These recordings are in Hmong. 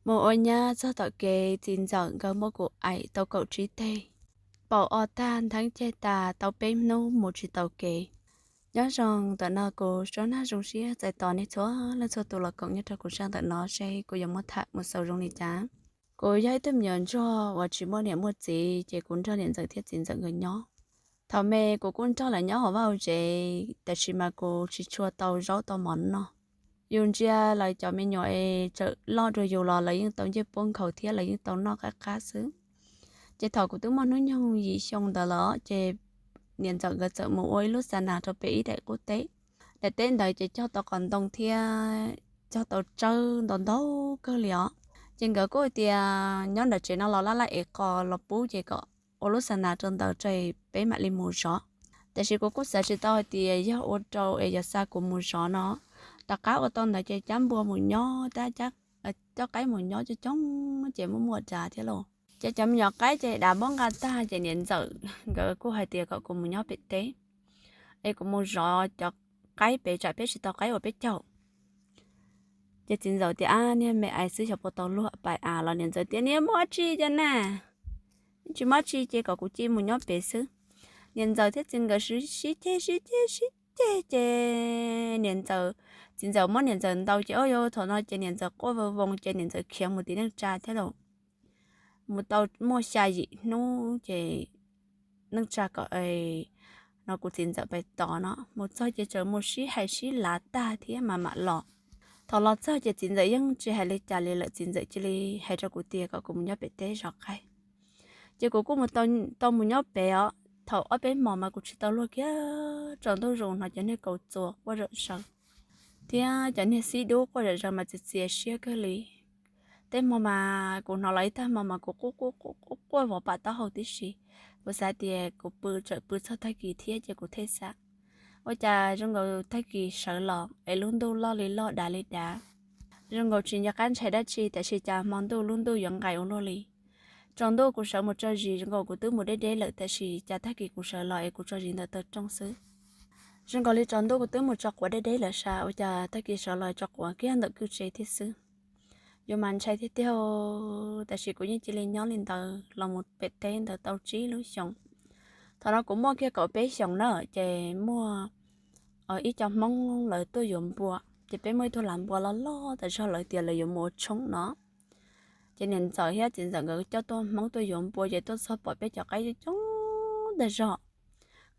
Mus ua nyab txog tom kev txiv ntxawm nkawd muab kuv aim tau kaum tsib teg, paum ob tag ntheeb ceg tas tau peb hnub mus tsis tau kev. Nyob zoo, ntawm no kuv Suab Nag zoo siab txais tos nej txhua leej txhua tus los koom nyob rau kuv zaj ntawm no seb kuv yuav muab tham mus xaus zoo li cas. Kuv yog ib tug me nyuam ntsuag uas tsis muaj niam muaj txiv, ces kuv nrog niam ntxawm thiab txiv ntxawm nkawd nyob. Thaum me kuv kuj nrog lawv nyob hauv vaj hauv tsev, tab sis mas kuv tsis tshua tau zaub tau mov noj. Yus ntsia lawv cov me nyuam es txawm loj dua yus los lawv yeej tau ncej puab nkhaus thiab lawv yeej tau noj qab qab xwb. Ces thaum kuv twb muaj hnub nyoog yim xyoo ntawd los ces niam ntxawm nkawd txawm mus ua ib lub xa nas rau pem ib daim qub teb. Daim teb ntawd ces cog tau qos ntoo thiab cog tau tsawb ntau ntau kawg li os. Ces nkawd kuj hais tias nyob ntawm tsev no los laj laj ev qos los pub ces kom ua lub xa nas rau ntawd ces peb mam li mus zov. Tiam sis kuv kuj xav tsis tau hais tias yog ua rau es yuav xa kuv mus zov no. Tom qab ua tau ntawd ces cab npua mus nyob, cab coj qaib mus nyob coob coob ces muaj muaj dav thiab lauj. Ces cov me nyuam qaib ces dav npaub nqa tag ces niam ntxawm nkawd kuj hais tias kom kuv mus nyob pem teb es kuv mus zov cov qaib pem tsam peb tsis tau qaib ua peb caug. Ces txiv ntxawm tias, Ab, niag me ais xwb xyov puas tau luag pais av los? Niam ntxawm tias, Niag muaj tsi cas na, tsis muaj tsi ces kom kuv cia mus nyob pem xwb. Niam ntxawm thiab txiv nkawd sib ceg sib ceg sib ceg ces niam ntxawm, txiv ntxawm muab niam ntxawm ntaus ces ua rau thaum no ces niam ntxawm quaj voo voo ces niam ntxawm khiav mus tim neej tsa thiab lauj. Mus tau muaj xya yim hnub ces neej tsa kom no kuv txiv ntxawm pais tos no, mus txog ces txawm mus sib hais sib lav tag thiab mas mam los. Thaum los txog ces txiv ntxawm yeej tsis hais li cas li lawm, txiv ntxawm cia li hais rau kuv tias kom kuv mus nyob pem teb zov qaib. Ces kuv kuj mus tau mus nyob pem os. Thaum ob peb hmos mas kuv tsis tau luag kiag, tsaus ntuj zus hnov cov niag kaus txuas quaj zom zaws thiab cov niag xib dub quaj zom zaws mas txias txias siab kawg li. Tej hmo mas kuv hnov los ib tag hmo mas kuv quaj quaj quaj vov pam taub hau tib si. Kuv xav tias kuv pw txawm pw txog tag kis thiab ces kuv thiaj xav, ua cas zoo nkaus tag kis sawv los es lub ntuj loj li loj dav li dav, zoo nkaus tsis nco qab ntshai dab tsi, tiam sis cas hmo ntuj lub ntuj yuav nqaim ua luaj li. Tsaus ntuj kuv sawv mus tso zis zoo nkaus kuv twb mus deb deb lawm, tiam sis cas tag kis kuv sawv los es kuv tso zis ntawm taw rooj xwb. Zoo nkaus li tsaus ntuj kuv twb mus tso quav deb deb lawm sas, ua cas tag kis sawv los tso quav kiag ntawm kwj tse thiab xwb. Yuav mas ntshai thiab tiag, tiam sis kuv yeej cia li nyob li ntawd los mus pem teb ntawd tau tsib lub xyoos. Thaum no kuv muaj kiag kaum peb xyoos na, ces muaj ib co Hmoob lawv tuaj yuav npua, ces peb muaj ib tug lam npua loj loj tas zog, lawv tias lawv yuav mus ua tshoob no. Ces niam ntxawm thiab txiv ntxawm nkawd coj tuaj, Hmoob tuaj yuav npua ces tuaj txog pom peb cov qaib coob coob tas zog.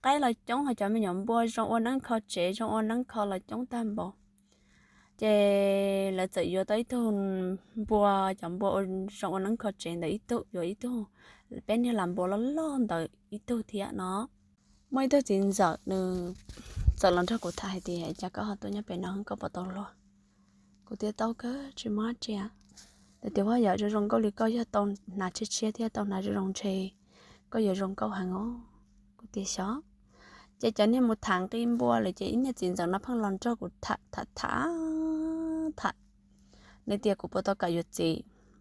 Qaib los coob, ho cov me nyuam npua zoo ua neeb kho tsev, zoo ua neeb kho los coob tag npaum. Ces lawv txawm yuav tau ib tug npua, cov npua zoo ua neeb kho tsev ntawd ib tug, yuav ib tug, peb niag lam npua loj loj ntawd ib tug thiab no. Muaj ib tug txiv ntxawm nws txawm los nrog kuv tham hais tias, Cas koj ho tuaj nyob pem no, koj puas tau luag? Kuv tias, Tau kawg, tsis muaj dab tsi. Nws tias, Ua yam zoo zoo nkauj li koj, yog tau hnav tshiab tshiab thiab tau hnav zoo zoo ntshe koj yuav zoo nkauj heev os. Kuv tias, Xyov. Ces cov niag mus tham nqi npua lawm ces ib niag txiv ntxawm no pheej los nrog kuv tham tham tham tham. Nws tias kuv puas tau kam yuav txiv.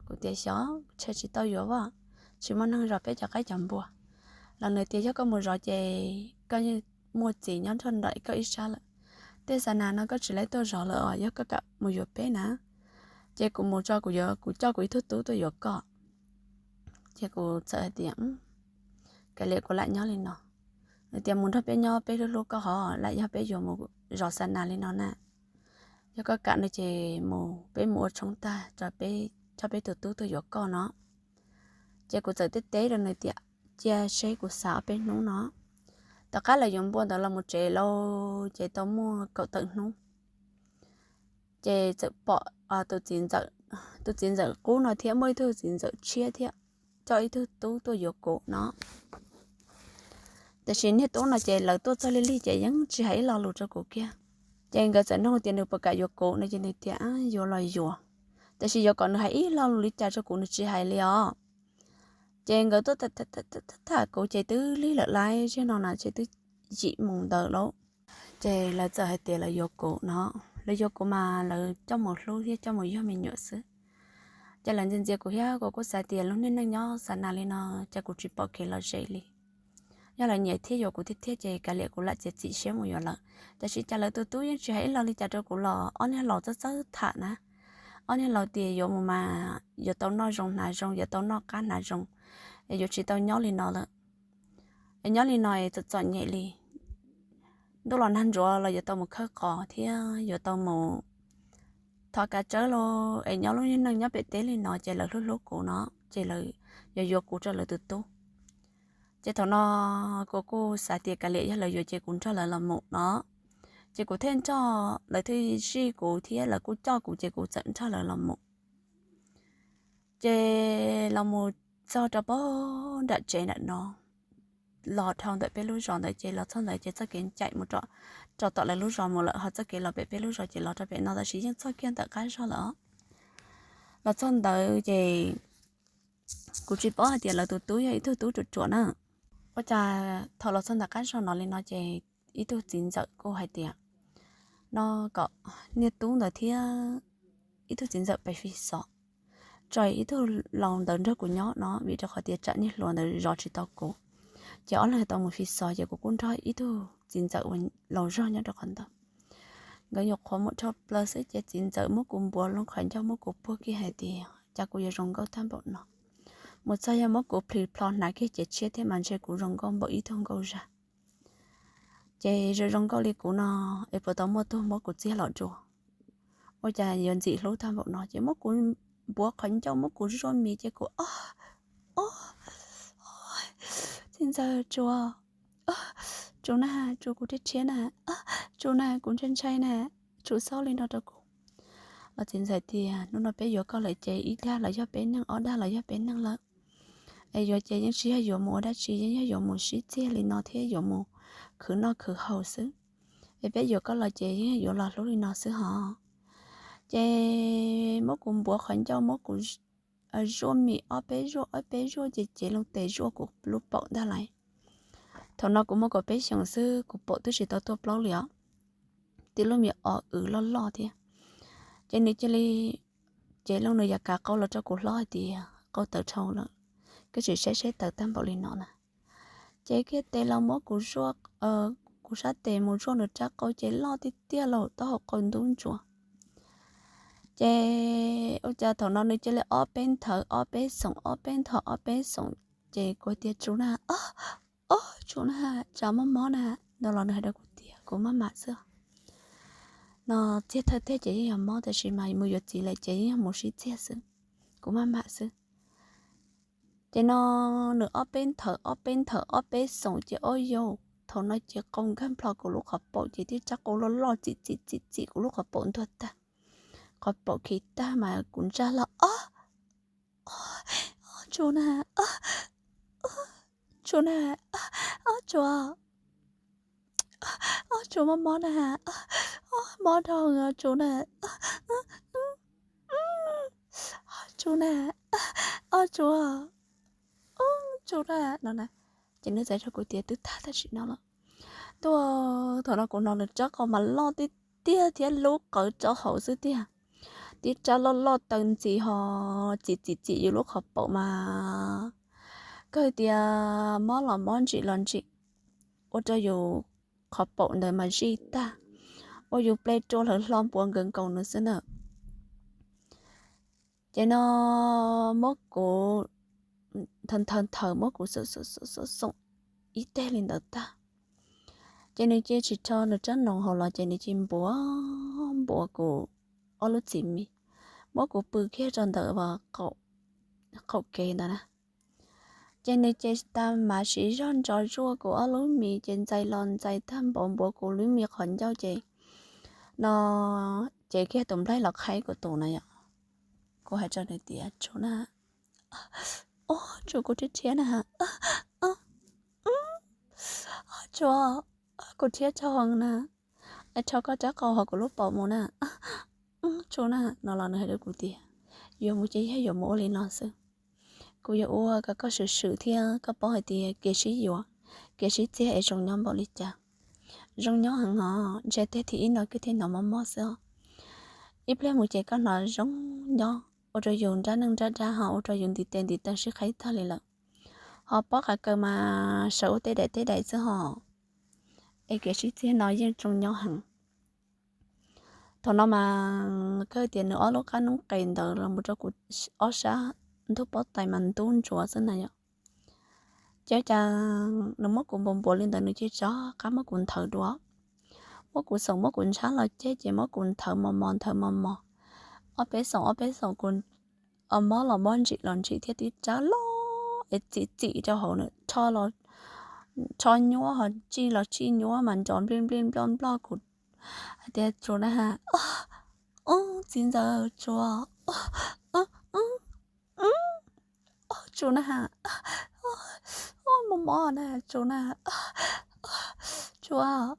Kuv tias, Xyov, ntshe tsis tau yuav as, tsis muaj neeg zov peb cov qaib cov npua. Los nws tias, Yog koj mus zov ces koj yeej muaj txiv nyob nrog nraim koj ib sab lawm. Tej xa nas no koj tsis laib tuaj zov lawm os, yog koj kam mus yuav peb na, ces kuv mus tso, kuv yuav, kuv coj kuv ib tug tub tuaj yuav koj. Ces kuv txawm hais tias, Kav liam, kuv lam nyob li no. Nws tias, Mus nrog peb nyob, peb hlub hlub koj hov, lam yog peb yuav mus zov xa nas li no na. Yog koj kam no ces mus, peb mus ua tshoob tag, coj peb tus tub tuaj yuav koj no. Ces kuv txawm teb teb rau nws tias, Cia seb, kuv xav ob peb hnub no. Tom qab lawv yuav npua ntawd los mus tsev lauj, ces tau muaj kaum tawm hnub, ces txawm pom tus txiv ntxawm qub no thiab muaj ib tug txiv ntxawm tshiab thiab coj ib tug tub tuaj yuav kuv no. Tiam sis niag tub no ces lawv tuaj txog lig lig ces yeej tsis hais ib lo lus rau kuv kiag. Ces nkawd txawm nug tias nws puas kam yuav kuv no ces nws tias yuav los yuav, tiam sis yuav kom nws hais ib lo lus li cas rau kuv nws tsis hais li os. Ces nkawd tuaj tham kuv ces twb lig lawm laiv ziag no na, ces twb yim moos ntawd lauj. Ces lawv txawm hais tias lawv yuav kuv no, lawv yuav kuv mas lawv coj mus hlub thiab coj mus yug me nyuam xwb. Ces lawv ntxias ntxias kuv thiab kuv kuj xav tias lub niag neej nyob xa nas li no, ces kuv tsis pom kev lom zem li. Yog lawv nyiam thiab yuav kuv tiag tiag ces kav liam, kuv lam txiav txim siab mus yuav lawm. Tiam sis cas lawv tus tub yeej tsis hais ib lo li cas rau kuv los ob niag laus txawj txawj tham na. Ob niag laus tias yuav mus mas yuav tau noj zoo hnav zoo, yuav tau noj qab hnav zoo, es yuav tsis tau nyob li no lawm. Es nyob li no es txom txom nyem li, ntuj los nag ntsuav los yuav tau mus khawb qos thiab yuav tau mus thov kav tsawb los es nyob lub neej nyob pem teb li no ces lawv hlub hlub kuv no ces lawv yuav yuav kuv rau lawv tus tub. Ces thaum no kuv kuj xav tias kav liam yog lawv yuav ces kuv nrog lawv los mus no, ces kuv thiaj nrog lawv thiaj zij kuv thiab lawv kuj coj kuv ces kuv txawm nrog lawv los mus. Ces los mus txog rau pem nram tsev nram no, los dhau ntawm peb lub zos ntawd ces los txog ntawd ces txoj kev ncaim mus rau tom lawv lub zos mus lawm, ho txoj kev los pem peb lub zos ces los rau pem no tab sis yeej txog kiag ntawm qab zog lawm. Los txog ntawd ces kuv tsis paub hais tias lawv tus tub yog ib tug tub ruam ruam na. Ua cas thaum los txog ntawm qab zog no li no ces ib tug txiv ntxawm kuj hais tias no kom niag tub ntawd thiab ib tug txiv ntxawm pem fi xov, tso ib tug laus ntawd nrog kuv nyob no vim rau qhov tias tsam niag hluas ntawd zov tsis tau kuv. Ces ob leeg tau mus fi xov ces kuv kuj nrog ib tug txiv ntxawm uas laus zog nyob rau qhov ntawd. Nkawd nyuam qhuav mus dhau plaws xwb ces txiv ntxawm muab kuv npuav loo qhov ncauj muab kuv puag kiag hais tias cas kuv yuav zoo nkauj tag npaum no. Mus txog yog muab kuv plhis plho hnav kiag cev tshiab thiab mas ntshe kuv zoo nkauj npaum ib tug nkauj zag. Ces zoo zoo nkauj li kuv no es puas tau muaj tug muab kuv txiag los dua? Ua cas yuav ntxim hlub tag npaum no? Ces muab kuv npuav qhov ncauj muab kuv zuaj mis ces kuv o, o, txiv ntxawm tsuas, tsuas na, tsuas kuv rhiab rhiab na, tsuas na kuv ntshai ntshai na, tsuas xaub li no rau kuv. Los txiv ntxawm tias hnub no peb yuav koj lawm ces ib dag los yog peb neeg, ob dag los yog peb neeg lawm. Es yuav ces yeej tsis yog yuav mus ua dab tsi, yeej yog yuav mus sib txiag li no thiab yuav mus khwv noj khwv haus xwb. Es peb yuav koj los ces yeej yuav los hlub li no xwb hos. Ces muab kuv npuav qhov ncauj muab kuv zuaj mis ob peb zuaj ob peb zuaj ces cev loo tes zuaj kuv lub paum ntag lauj. Thaum no kuv muaj kaum peb xyoos xwb, kuv paum twb tsis tau tuaj plaub li os, tib lub mis o w loj loj thiab. Ces nws cia li cev loo nws yav kav qau los rau kuv hlob hais tias qau tawv dhau lawm, koj tsis saib saib tawv tag npaum li no na. Ces kiag tes los muab kuv zuaj, kuv sab tes mus zuaj nws rab qau ces loj tiag tiag lauj, taub hau qau ntub ntsuav. Ces ua cas thaum no nws cia li ob peb nthawv ob peb xoom ob peb nthawv ob peb xoom, ces kuv tias tsuas na, o, tsuas na, tsam mob mob na, no los nws hais rau kuv tias kuv maj mam xwb. No txiag thawj teg ces yeej yog mob tab sis mas mus yuav txiv lawm ces yeej yog mus sib txiag xwb, kuv maj mam xwb. Ces no nws ob peb nthawv ob peb nthawv ob peb xoom ces o yau, thaum no ces qau nkag nplho kuv lub qhov paum ces tib rab qau loj loj txim txim txim txim kuv lub qhov paum ntuag tag, qhov paum khiv tag mas kuv ntsaj hlo o, o, tsuas na, o, tsuas na, o, tsuas, o, tsuas mob mob na, o, mob dhau tsuas na, o, tsuas na, o, tsuas, tsuas na no na. Ces nws txawv rau kuv tias twb tag tam sim no lawm. Tuaj thaum no kuv hnov nws rab qau mas loj tiag tiag thiab lub qawv rau hauv xwb tiag. Tib rab loj loj taw ntxi ho txim txim txim yus lub qhov paum mas kawg tias mob los mob ntsim los ntsim, ua rau yus qhov paum ntawd mas zij tag, ua yus ple rua hlawv hlo npuav nkawd nkaus nws xwb na. Ces no muab kuv nthawv nthawv nthawv muab kuv xoom xoom xoom xoom ib teg li ntawd tag. Ces nws cia tsis rho nws rab noos hauv los ces nws cia npuav npuav kuv ob lub txiv mis, muab kuv pw kiag rau ntawm qaum kev ntawd na. Ces nws ces tas mav siv zog ntso zuaj kuv ob lub mis ces ntxais los ntxais tag npaum npuav kuv lub mis qhov ncauj ces no ces kiag tus nplaig los qhaib kuv tus na yom. Kuv hais rau nws tias tsuas na, o, tsuas kuv rhiab rhiab na, tsuas, kuv rhiab rau na, es rho koj rab qau hauv kuv lub paum mus na, tsuas na no los nws hais rau kuv tias yuav mus ces yog yuav mus ua li no xwb. Kuv yuav ua kom koj swm swm thiab koj paub hais tias kev sib yuav, kev sib txiag es zoo nyob npaum li cas. Zoo nyob heev hos, ntshe teg thib ib no koj thiaj hnov mob mob xwb os. Ib pliag mus ces koj hnov zoo nyob, ua rau yus nrab neej nrab dab ho ua rau yus ntiv tes ntiv taw sib qhaib tag li lawm. Ho pob qa kaws mas sawv ua tej daim tej daim xwb hos. Es kev sib txiag no yeej zoo nyob heev. Thaum no mas kawg tias nws ob lub qab noob qes ntawd los mus rau kuv ob sab ntug pob tais mas ntub ntsuav xwb na yom. Ces cas nws muab kuv npuav npuav li ntawd nws cia li rov qab muab kuv nthawv dua, muab kuv xoom muab kuv ntshab los ceg ces muab kuv nthawv mos mos nthawv mos mos, ob peb xoom ob peb xoom kuv mob los mob ntsim los ntsim thiab tib rab loj es txim txim rau hauv na, rho nyuab ho tsij los tsij nyuab mas nrov nplij nplij nploj nploj kuv hais tias, Tsuas na has, txiv ntxawm Tsuas, Tsuas na has, mob mob na Tsuas na, Tsuas,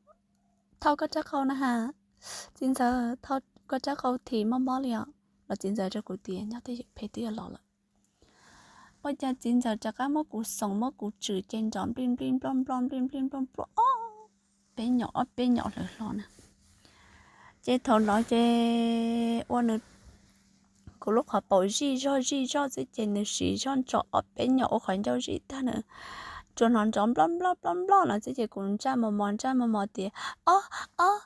thau koj rab qau na has, txiv ntxawm thau koj rab qau thiab mob mob li os. Los txiv ntxawm rau kuv tias, Nyob twj ywm phem twb yuav los lawm. Ua cas txiv ntxawm rov qab muab kuv xoom muab kuv tswm ces nrov nplij nplij nploj nploj nplij nplij nploj nploj ob peb nyom ob peb nyom hlawv hlo na. Ces thaum no ces ua nws, kuv lub qhov paum zij zog zij zog xwb ces nws siv zog ntso ob peb nyom ua qhov ncauj zij tag na, tsuas hnov nrov nploj nploj nploj nploj no xwb ces kuv ntsaj mos mos ntsaj mos mos tias, Ob, ob,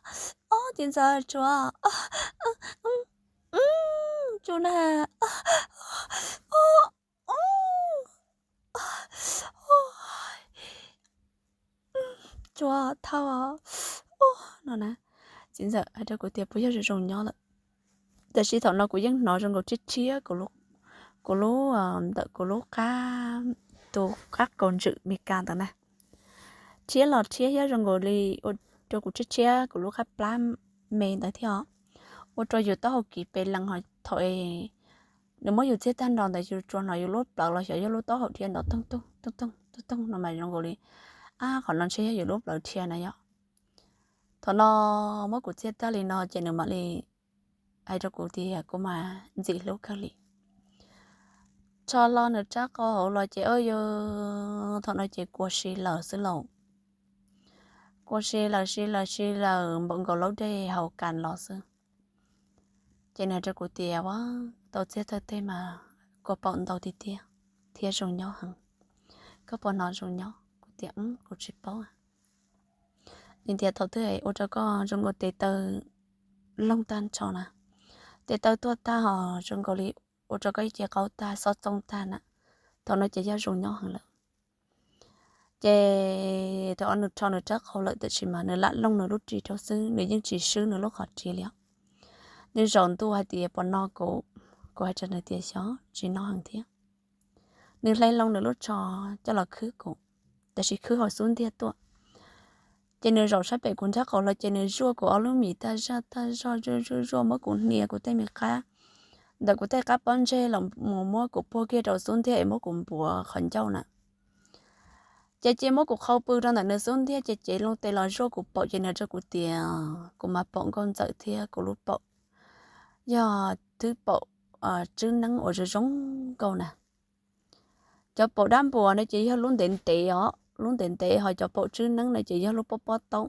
ob, txiv ntxawm Tsuas, Tsuas na, Tsuas thau no na. Txiv ntxawm hais rau kuv tias, Puas yog zoo zoo nyob lawm? Tab sis thaum no kuv yeej hnov zoo nkaus tshiab tshiab kuv lub, ntawm kuv lub qab, tus qab kaus ntswm Meskas ntawd na, tshiab los tshiab thiab zoo nkaus li ua rau kuv tshiab tshiab kuv lub qab plab me ntawd thiab os. Ua rau yus taub hau kiv pes lees ho thaum nws muab yus txiag tag nrho ntawd yus tsuas hnov yus lub plawv los xyov yog lub taub hau dhia nrov toog toog toog toog toog no mas zoo nkaus li, ab, qhov no ntshe yog yus lub plawv dhia na yom. Thaum no muab kuv txiag tag li no ces nws mam li hais rau kuv tias kuv mas ntxim hlub kawg li. Rho hlo nws rab qau hauv los ces, o, yog thaum no ces kua si lawm xwb lauj. Kua si lawm si lawm si lawm npaum nkaus laub dej haus kas los xwb. Ces nws hais rau kuv tias, Ua, tau txiag thawj teg mas kua paum ntau tiag tiag thiab zoo nyob heev. Koj puas hnov zoo nyob? Kuv tias, Kuv tsis paub. Nws tias, Thaum twg ua rau koj zoo nkaus tes taw loog tag nrho na, tes taw tuag tag ho zoo nkaus li ua rau koj ib ce qaug tag xob txooj tag na, thaum no ces yog zoo nyob heev lawm. Ces thaum nws rho nws rab qau lawm tiam sis mas nws lam loog nws lub ris rau xwb, nws yeej tsis swb nws lub qhov ris li os. Nws zaum ntua hais tias, Puas no kuv? Kuv hais rau nws tias, Xyov, tsis no heev thiab. Nws hle loo nws lub tsho coj los khwb kuv, tab sis khwb hauv xub ntiag tuaj. Ces nws zaum sab pem kuv nrab qaum los ces nws zuaj kuv ob lub mis tag zaj tag zog, zuaj zuaj zuaj muab kuv hnia kuv tej me qab, ntawm kuv tej qab pob ntseg los mus muab kuv puag kiag rau xub ntiag es muab kuv npuav qhov ncauj na. Ces cia muab kuv qhau pw rau ntawm nws xub ntiag ces cev loo tes los zuaj kuv paum ces nws rau kuv tias kuv mas paum nkauj ntxawm thiab kuv lub paum yog thwb paum tswb neeb uas zoo zoo nkauj na. Cov paum dab npuas no ces yog lub ntev ntev os, lub ntev ntev, ho cov paum tswb neeb no ces yog lub pob pob taub,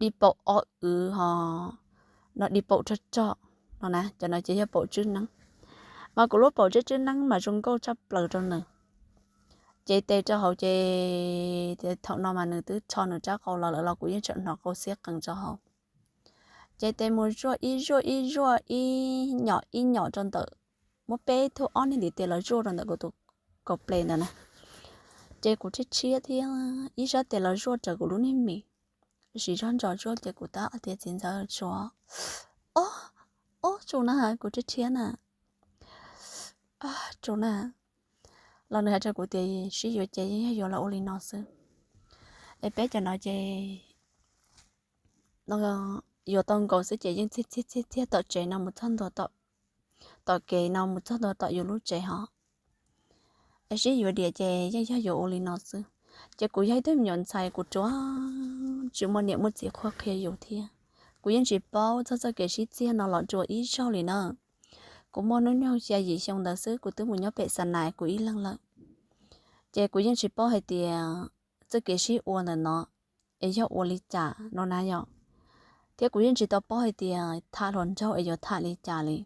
di paum o w ho no di paum rog rog no na, cov no ces yog paum tswb neeb. Mas kuv lub paum tswb tswb neeb mas zoo nkauj tshaj plaws rau nws. Cev tes rau hauv ces thaum no mas nws twb rho nws rab qau los lawm los kuv yeej tseem hnov qau xiab qees rau hauv. Cev tes mus zuaj ib zuaj ib zuaj ib nyom ib nyom rau ntawm, muab peb tug ob niag ntiv tes los zuaj rau ntawm kuv tus kaum ples ntawd na. Ces kuv tshiab tshiab thiab ib sab tes los zuaj raws kuv lub niag mis, siv zog ntso zuaj ces kuv tab tias txiv ntxawm tsuas, ob, ob tsuas na, kuv tshiab tshiab na, tsuas na. Los nws hais rau kuv tias sib yuav ces yeej yog yuav los ua li no xwb. Es peb cov no ces yuav tau nkaus xwb ces yeej txiag txiag txiag txiag tom tsev no mus txog ntua tom, tom kev no mus txog ntua tom yus lub tsev ho. Es sib yuav diam ces yeej yog yuav ua li no xwb. Ces kuv yog ib tug me nyuam ntxhais kuv ruam, tsis muaj niam muaj txiv qhuab qhia yus thiab. Kuv yeej tsis paub txog txoj kev sib txiag no los dua ib zaug li na. Kuv muaj hnub nyoog xya yim xyoo ntawd xwb kuv twb mus nyob pem Xa Nais kuv ib leeg lawm. Ces kuv yeej tsis paub hais tias txoj kev sib ua ntawm no es yog ua li cas no na yom. Thiab kuv yeej tsis tau paub hais tias tham hluas nraug es yuav tham li cas li.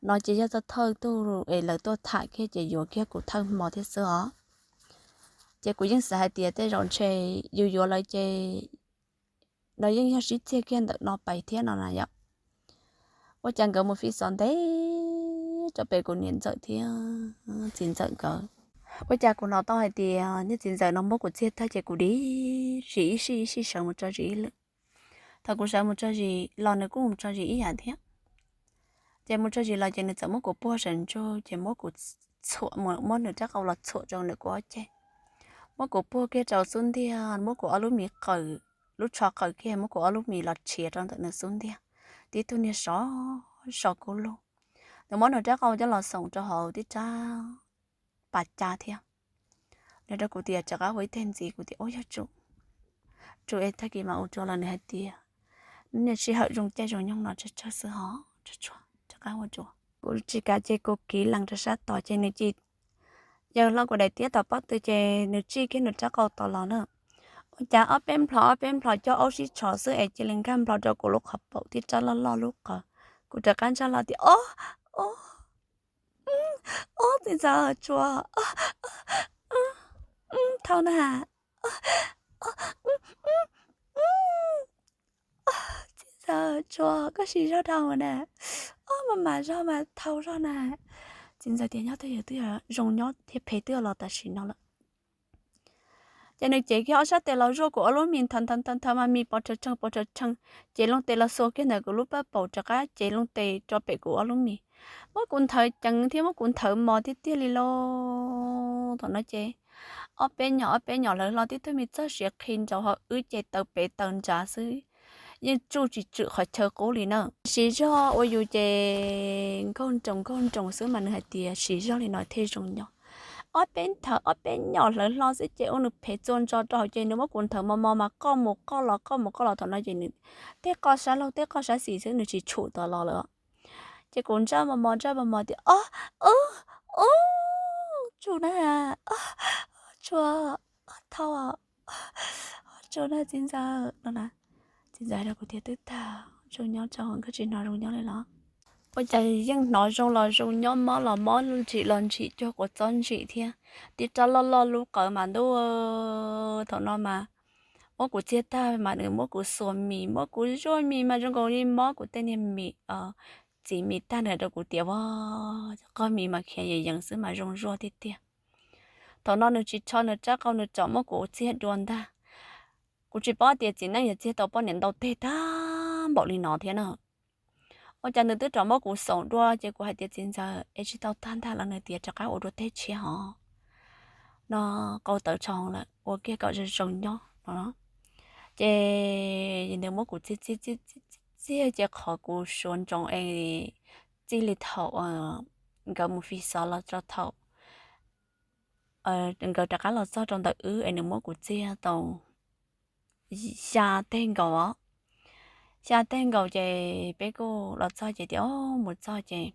No ces yog txoj thawj tug es lawv tuaj tham kiag ces yuav kiag kuv thawj hmo thiab xwb os. Ces kuv yeej xav hais tias tej zaum ntshe yus yuav lawv ces no yeej yog sib txiag kiag ntawm no pais thiab no na yom. Ua cas nkawd mus fi xov ntev rau pem kuv niam ntxawm thiab txiv ntxawm nkawd. Ua cas kuv hnov tau hais tias niag txiv ntxawm no muab kuv txiag tag ces kuv dim zis ib sij ib sij sawv mus tso zis ib lwm. Thaum kuv sawv mus tso zis los nws kuj mus tso zis ib yam thiab. Ces mus tso zis los ces nws txawm muab kuv puag saum ntsug ces muab kuv txhuam, muab nws rab qau los txhuam rau ntawm kuv ob ceg, muab kuv puag kiag rau xub ntiag, muab kuv ob lub mis qawm, lub tsho qawm kiag, muab kuv ob lub mis los tshiav rau ntawm nws xub ntiag, tib tug niag sov sov kub lug. Nws muab nws rab qau coj los xoom rau hauv tib rab pas cas thiab. Nws rau kuv tias rov qab ua ib teg ntxiv, kuv tias ub yog tsum, tsum es tag kis mam ua dua los nws hais tias niaj sij hawm zoo caij zoo nyoog no tsawg tsawg xwb hos, rov qab ua dua. Kuv tsis kam ces kuv kiv lees rau sab tod ces nws cia li hlo kuv daim tiab tom pob tw ces nws tsij kiag nws rab qau tos los na. Ua cas ob peb nplho ob peb nplho coj aub sib tshov xwb es cia li nkag nplho rau kuv lub qhov paum tib rab loj loj lub qawv. Kuv rov qab ntsaj hlo tias ob, ob, ob txiv ntxawm tsuas, thau na, txiv ntxawm tsuas koj siv zog dhau na, ob mas mas zog mas thau zog na. Txiv ntxawm tias nyob twj ywm twb yog zoo nyob thiab phem twb yog los tam sim no lawm. Ces nws cev kiag ob sab tes los zuaj kuv ob lub mis nthawv nthawv nthawv mas mis pov rhawv rheej pov rhawv rheej, cev loo tes los xuas kiag ntawm kuv lub paj paum rov qab cev loo tes rau pem kuv ob lub mis, muab kuv nthawv ceev thiab muab kuv nthawv mos tiag tiag li lauj. Thaum no ces ob peb nyom ob peb nyom lawv hlo tib tug me txoj siav qhi nraud ho wb ces taw pem taw nrad xwb, yeej tsuj tsis tswm qhov chaw qub li na. Siv zog ua yus ces nkaug nroos nkaug nroos xwb mas nws hais tias siv zog li no thiaj zoo nyob. Ob peb nthawv ob peb nyom hlawv hlo xwb ces ua nws phem txua ntso rau hauv ces nws muab kuv nthawv mos mos mas qoj mus qoj los qoj mus qoj los. Thaum no ces nws tej qoj sab laug tej qoj sab xis xwb nws tsis tshum tau los lawm. Ces kuv ntsaj mos mos ntsaj mos mos tias ob, ob, ob, tsum na, ob, tsum, ob thau, ob tsum na txiv ntxawm no na. Txiv ntxawm hais rau kuv tias twb tag zoo nyob tso, koj tsis hnov zoo nyob li los? Ua cas yeej hnov zoo los zoo nyob mob los mob ntsim los ntsim cuag quav txob ntsim thiab, tib rab loj loj lub qawv mas ntuj. Thaum no mas muab kuv txiag tag mas nws muab kuv xuas mis muab kuv zuaj mis mas zoo nkaus li mob kuv tej niag mis txiv mis tag nws rau kuv tias ua, qoj mis mas khiav yees yees xwb mas zoo zuaj tiag tiag. Thaum no nws tsis rho nws rab qau nws tsom muab kuv txiag dua ntag. Kuv tsis paub tias txiv neej yog txiag tau poj niam ntau teg tag npaum li no thiab na. Ua cas nws twb rov muab kuv xoom dua ces kuv hais tias txiv ntxawm es tsis tau tag ntag los nws tias rov qab ua dua teg tshiab hos no, qau tawv tshoov lawm ua kiag kom zoo zoo nyob no. Ces nws muab kuv txiag txiag txiag txiag ces qhov kuv suav ntsoov es txij li thaum nkawd mus fi xov los rau thaum nkawd rov qab los txog rau ntawm wb es nws muab kuv txiag tau xya teg nkaus os. Xya teg nkaus ces peb kuj los txog ces tias mus txog ces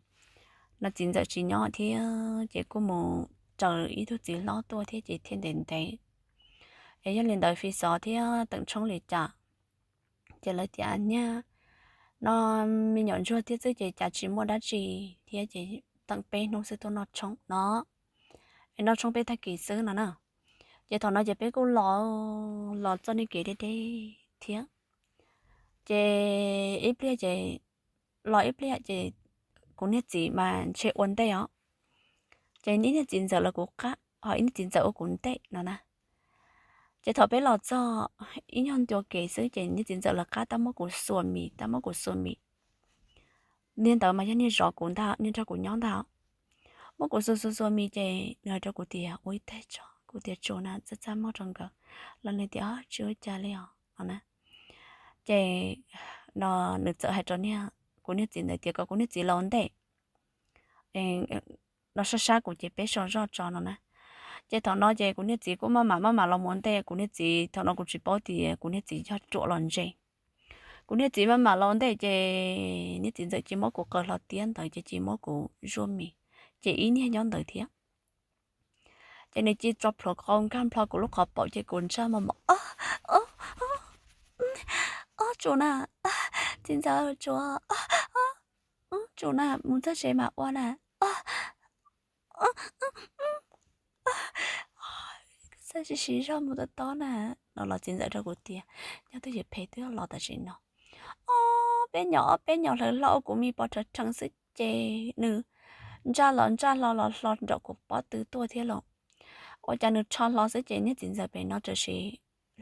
no txiv ntxawm tsis nyob thiab ces kuj mus raws ib tug txiv hlob tuaj thiab ces thiaj ntev ntev. Es yog li ntawd fi xov thiab teem tshoob li cas ces lawv tias niag no me nyuam ntsuag thiab xwb ces cas tsis muaj dab tsi thiab ces teem peb hnub xwb tuaj noj tshoob no, es noj tshoob peb tag kis xwb no na. Ces thaum no ces peb kuj los, los txoj niag kev deb deb thiab. Ces ib pliag ces los ib pliag ces kuv niag txiv mas ntshe ua ntej os. Ces ib niag txiv ntxawm lawv kuv qab ho ib niag txiv ntxawm ua kuv ntej no na. Ces thaum peb los txog ib nyuag ncua kev xwb ces niag txiv ntxawm lawv qab tab muab kuv xuas mis tab muab kuv xuas mis. Niag ntawd mas yog niag zov kuv ntag, niag nrog kuv nyob ntag. Muab kuv xuas xuas xuas mis ces nws hais rau kuv tias ua ib teg tso, kuv tias tsuas na, txaj txaj muag rau nkawd los nws tias tsis ua cas li os no na. Ces no nws txawm hais rau kuv niag txiv ntawd tias kom kuv niag txiv los ua ntej no sab sab kuv ces peb so zoj tso no na. Ces thaum no ces kuv niag txiv kuj maj mam maj mam los ua ntej, kuv niag txiv thaum no kuv tsis paub tias kuv niag txiv yog ruam los ntse. Kuv niag txiv maj mam los ua ntej ces niag txiv ntxawm cia muab kuv qaws hlo tiab ntawd ces cia muab kuv zuaj mis, ces ib niag nyob ntawd thiab. Ces nws cia tso plhuav qau nkag nplho kuv lub qhov paum ces kuv ntsaj mos mos, ob tsum na, txiv ntxawm tsuas, ob tsum na, mus txog tsev mam ua na. Xav siv siv zog mus tob tob na no los txiv ntxawm rau kuv tias nyob twj ywm phem twb los tam sim no, ob peb nyom ob peb nyom hlawv hlo ua kuv mis pos rhawv rhees xwb ces nws ntsaj los ntsaj hlo los hlo nraum kuv pob tw tuaj thiab los. Ua cas nws rho hlo xwb ces niag txiv ntxawm pem no tam sim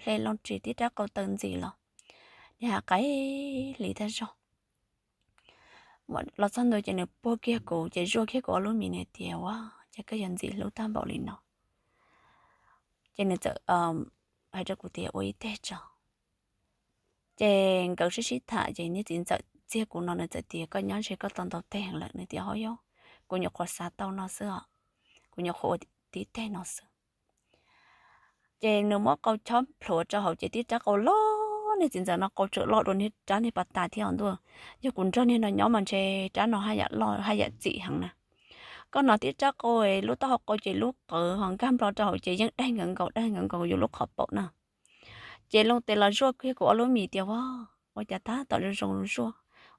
hle loo ris tib rab qau taw ntxim los, niag ha qai hli tag zog. Los txog ntua ces nws puag kiag kuv ces zuaj kiag kuv ob lub mis nws tias, Ua cas koj yuav ntxim hlub tag npaum li no? Ces nws txawm hais rau kuv tias, Ua ib teg tso. Ces nkawd sib sib tham ces niag txiv ntxawm txiag kuv no nws txawm tias, Koj nyob ze koj tau ntau teg lawm. Nws tias, Ho yog, kuv nyuam qhuav xav tau no xwb os, kuv nyuam qhuav ua tib teg no xwb. Ces nws muab qau chob plhuav rau hauv ces tib rab qau loj, niag txiv ntxawm no qau tseem loj dua niag rab niag pas tas thiab os ntuj. Yog kuv nrog niag no nyob mas ntshe rab no haj yam loj haj yam txim heev na. Koj no tib rab qau, lub taub hau qau ces lub qawv ho nkag nplo rau hauv ces yeej daig nkawd nkaus daig nkawd nkaus yus lub qhov paum na. Ces loo tes los zuaj kiag kuv ob lub mis tias, Ua, ua cas tab tom zoo zoo zuaj,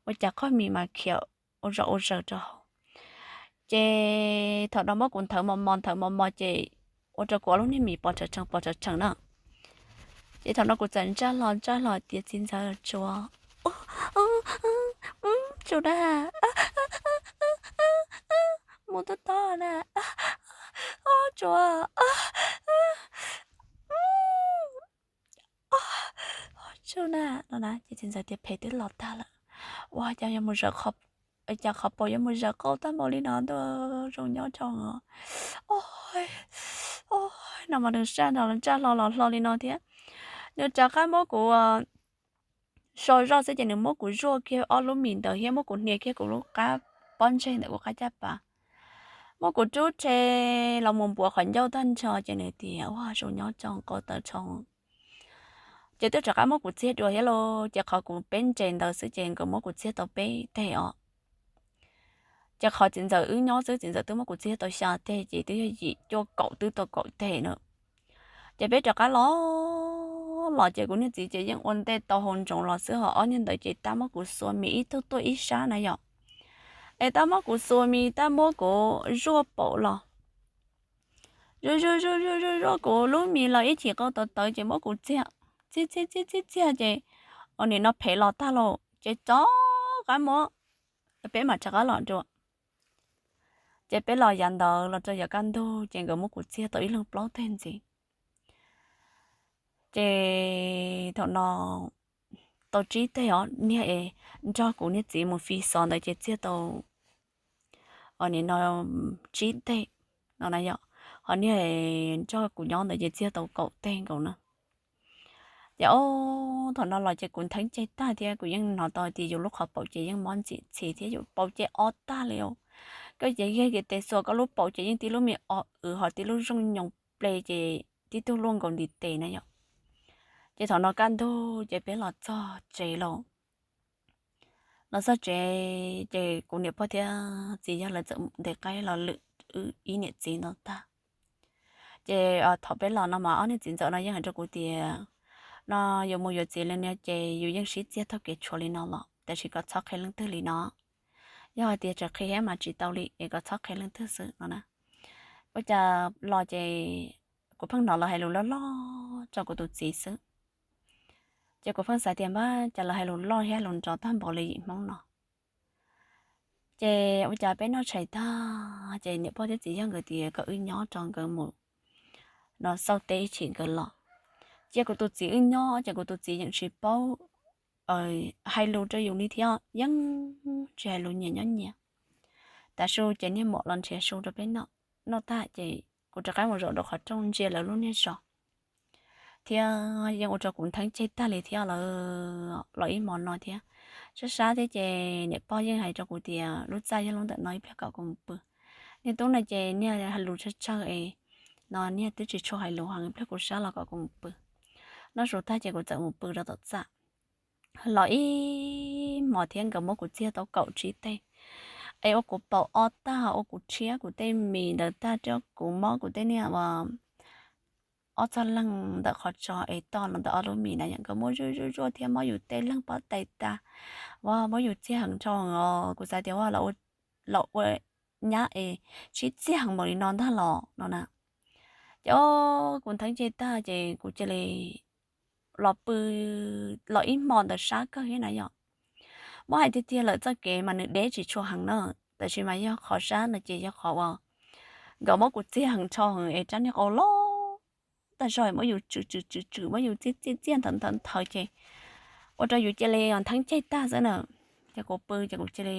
ua cas qhov mis mas khiav ua zom ua zaws rau hauv. Ces thaum no muab kuv nthawv mos mos nthawv mos mos ces ua rau kuv ob lub niag mis pos rhawv rhees pos rhawv rhees na. Ces thaum no kuv txawm ntsaj hlo ntsaj hlo tias, Txiv ntxawm, tsuas, tsuas na, mus tub tob na, tsuas, tsuas na no na. Ces txiv ntxawm tias, Phem twb los tag lawm, ua cas yuav mus zaws, cas qhov paum yuav mus zaws qau tag npaum li no ntuj, zoo nyob tso. No mas nws saj nrog ntsaj hlo los hlo li no thiab. Nws rov qab muab kuv so zoj xwb ces nws muab kuv zuaj kiag ob lub mis ntawd thiab muab kuv hnia kiag kuv lub qab pob ntseg ntawm kuv qab caj pas, muab kuv rub rhe los mus npuav qhov ncauj tag nrho ces nws tias, Ua, zoo nyob tso, qau taw tso. Ces twb rov qab muab kuv txiag dua thiab lauj, ces qhov kuv peb nres ntawd xwb ces nkawd muab kuv txiag tau peb teg os. Ces qhov txiv ntxawm wb nyob xwb txiv ntxawm twb muab kuv txiag tau xya teg ces twb yog yim cuaj kaum twb tau kaum teg na. Ces peb rov qab los, los ces kuv niag txiv ces yeej ua ntej tau hau ntsoov los xwb ho ob niag ntawd ces tab muab kuv xuas mis ib tug tuaj ib sab na yom. Es tab muab kuv xuas mis tab muab kuv zuaj paum los, zuaj zuaj zuaj zuaj zuaj kuv lub mis los ib chim qau tawv tawv ces muab kuv txiag, txiag txiag txiag txiag txiag ces ua nim no phem los tag lauj ces rov qab muab, peb mam rov qab los dua. Ces peb los yav ntawd los rau yav kaj ntug ces nkawd muab kuv txiag tau ib leeg plaub teg ntxiv. Ces thaum no tau tsib teg os, niag es nrog kuv niag txiv mus fi xov ntawd ces txiag tau, ua nim no tsib teg no na yom, ho niag nrog kuv nyob ntawd ces txiag tau kaum teg nkaus na. Ces o, thaum no los ces kuv ntheeb ceg tag thiab kuv yeej hnov tau tias yus lub qhov paum ces yeej mob ntxim txhis thiab yus paum ces o tag li os. Koj ces yog kev tes xuas koj lub paum ces yeej tib lub me o wv ho tib lub zooj nyoos ple ces tib tug luaj nkaus ntiv tes na yom. Ces thaum no kaj ntug ces peb los txog tsev lauj. Los txog tsev ces kuv niam pog thiab txiv yawg lawv txawm ntes qaib los lwm wb ib niam txiv no tag. Ces thaum peb los no mas ob niag txiv ntxawm no yeej hais rau kuv tias, no yus mus yuav txiv li no ces yus yeej sib txiag taug kev tshuav li no los tab sis kom txhob qhia leej twg li no. Yog hais tias tseem qhia thiab mas tsis tau li es kom txhob qhia leej twg xwb no na. Ua cas los ces kuv pheej hnov lawv hais lus loj loj rau kuv tus txiv xwb. Ces kuv pheej xav tias npab cas lawv hais lus loj thiab lus nrov tag npaum li yim Hmoob no. Ces ua cas peb noj tshais tag ces niam pog thiab txiv yawg nkawd tias kom wb nyob rau nkawd mus no xauj teb ib chim nkawd los. Ces kuv tus txiv wb nyob ces kuv tus txiv yeej tsis paub hais lus rau yus li thiab yeej tsis hais lus nyias nyob nyias. Tav su ces niag muam los nrhiav su rau peb noj, noj tag ces kuv rov qab mus zaum rau qhov rooj ntsia lawv lub niag zos thiab yeej ua rau kuv ntheeb ceg tag li thiab lawm los ib hmo no thiab. Sab sab thiab ces niam pog yeej hais rau kuv tias lub txaj yog lub ntawm no ib pliag kom kuv mus pw. Niag tub no ces niag hais lus tsawg tsawg es no niag twb tsis tshua hais lus heev, ib pliag kuv sab los kom kuv mus pw. Noj su tag ces kuv txawm mus pw rau tom txaj. Los ib hmos thiab nkawd muab kuv txiag tau kaum tsib teg es ua kuv paum o tag, ua kuv rhiab kuv tej mis ntawd tag, rhiab kuv mob kuv tej niag ua ob txog leeg ntawm qhov tso es toj los ntawm ob lub mis na yom, nkawd muab zuaj zuaj zuaj thiab mob yus tej leeg pob tais tas. Ua muab yus txiag heev nrho os, kuv xav tias ua los ua nyab es sib txiag heev npaum li no ntag los no na. Ces kuv ntheeb ceg tag ces kuv cia li los pw, los ib hmo ntawd sab kawg thiab na yom. Muab hais tiag tiag lawm txoj kev mas nws deb tsis tshua heev na, tab sis mas yog qhov sab no ces yog qhov uas nkawd muab kuv txiag heev dhau heev es rab niag qau loj tag zog muab yus tswm tswm tswm tswm muab yus txiag txiag txiag nthawv nthawv nthawv ces ua rau yus cia li ntheeb ceg tag xwb na. Ces kuv pw ces kuv cia li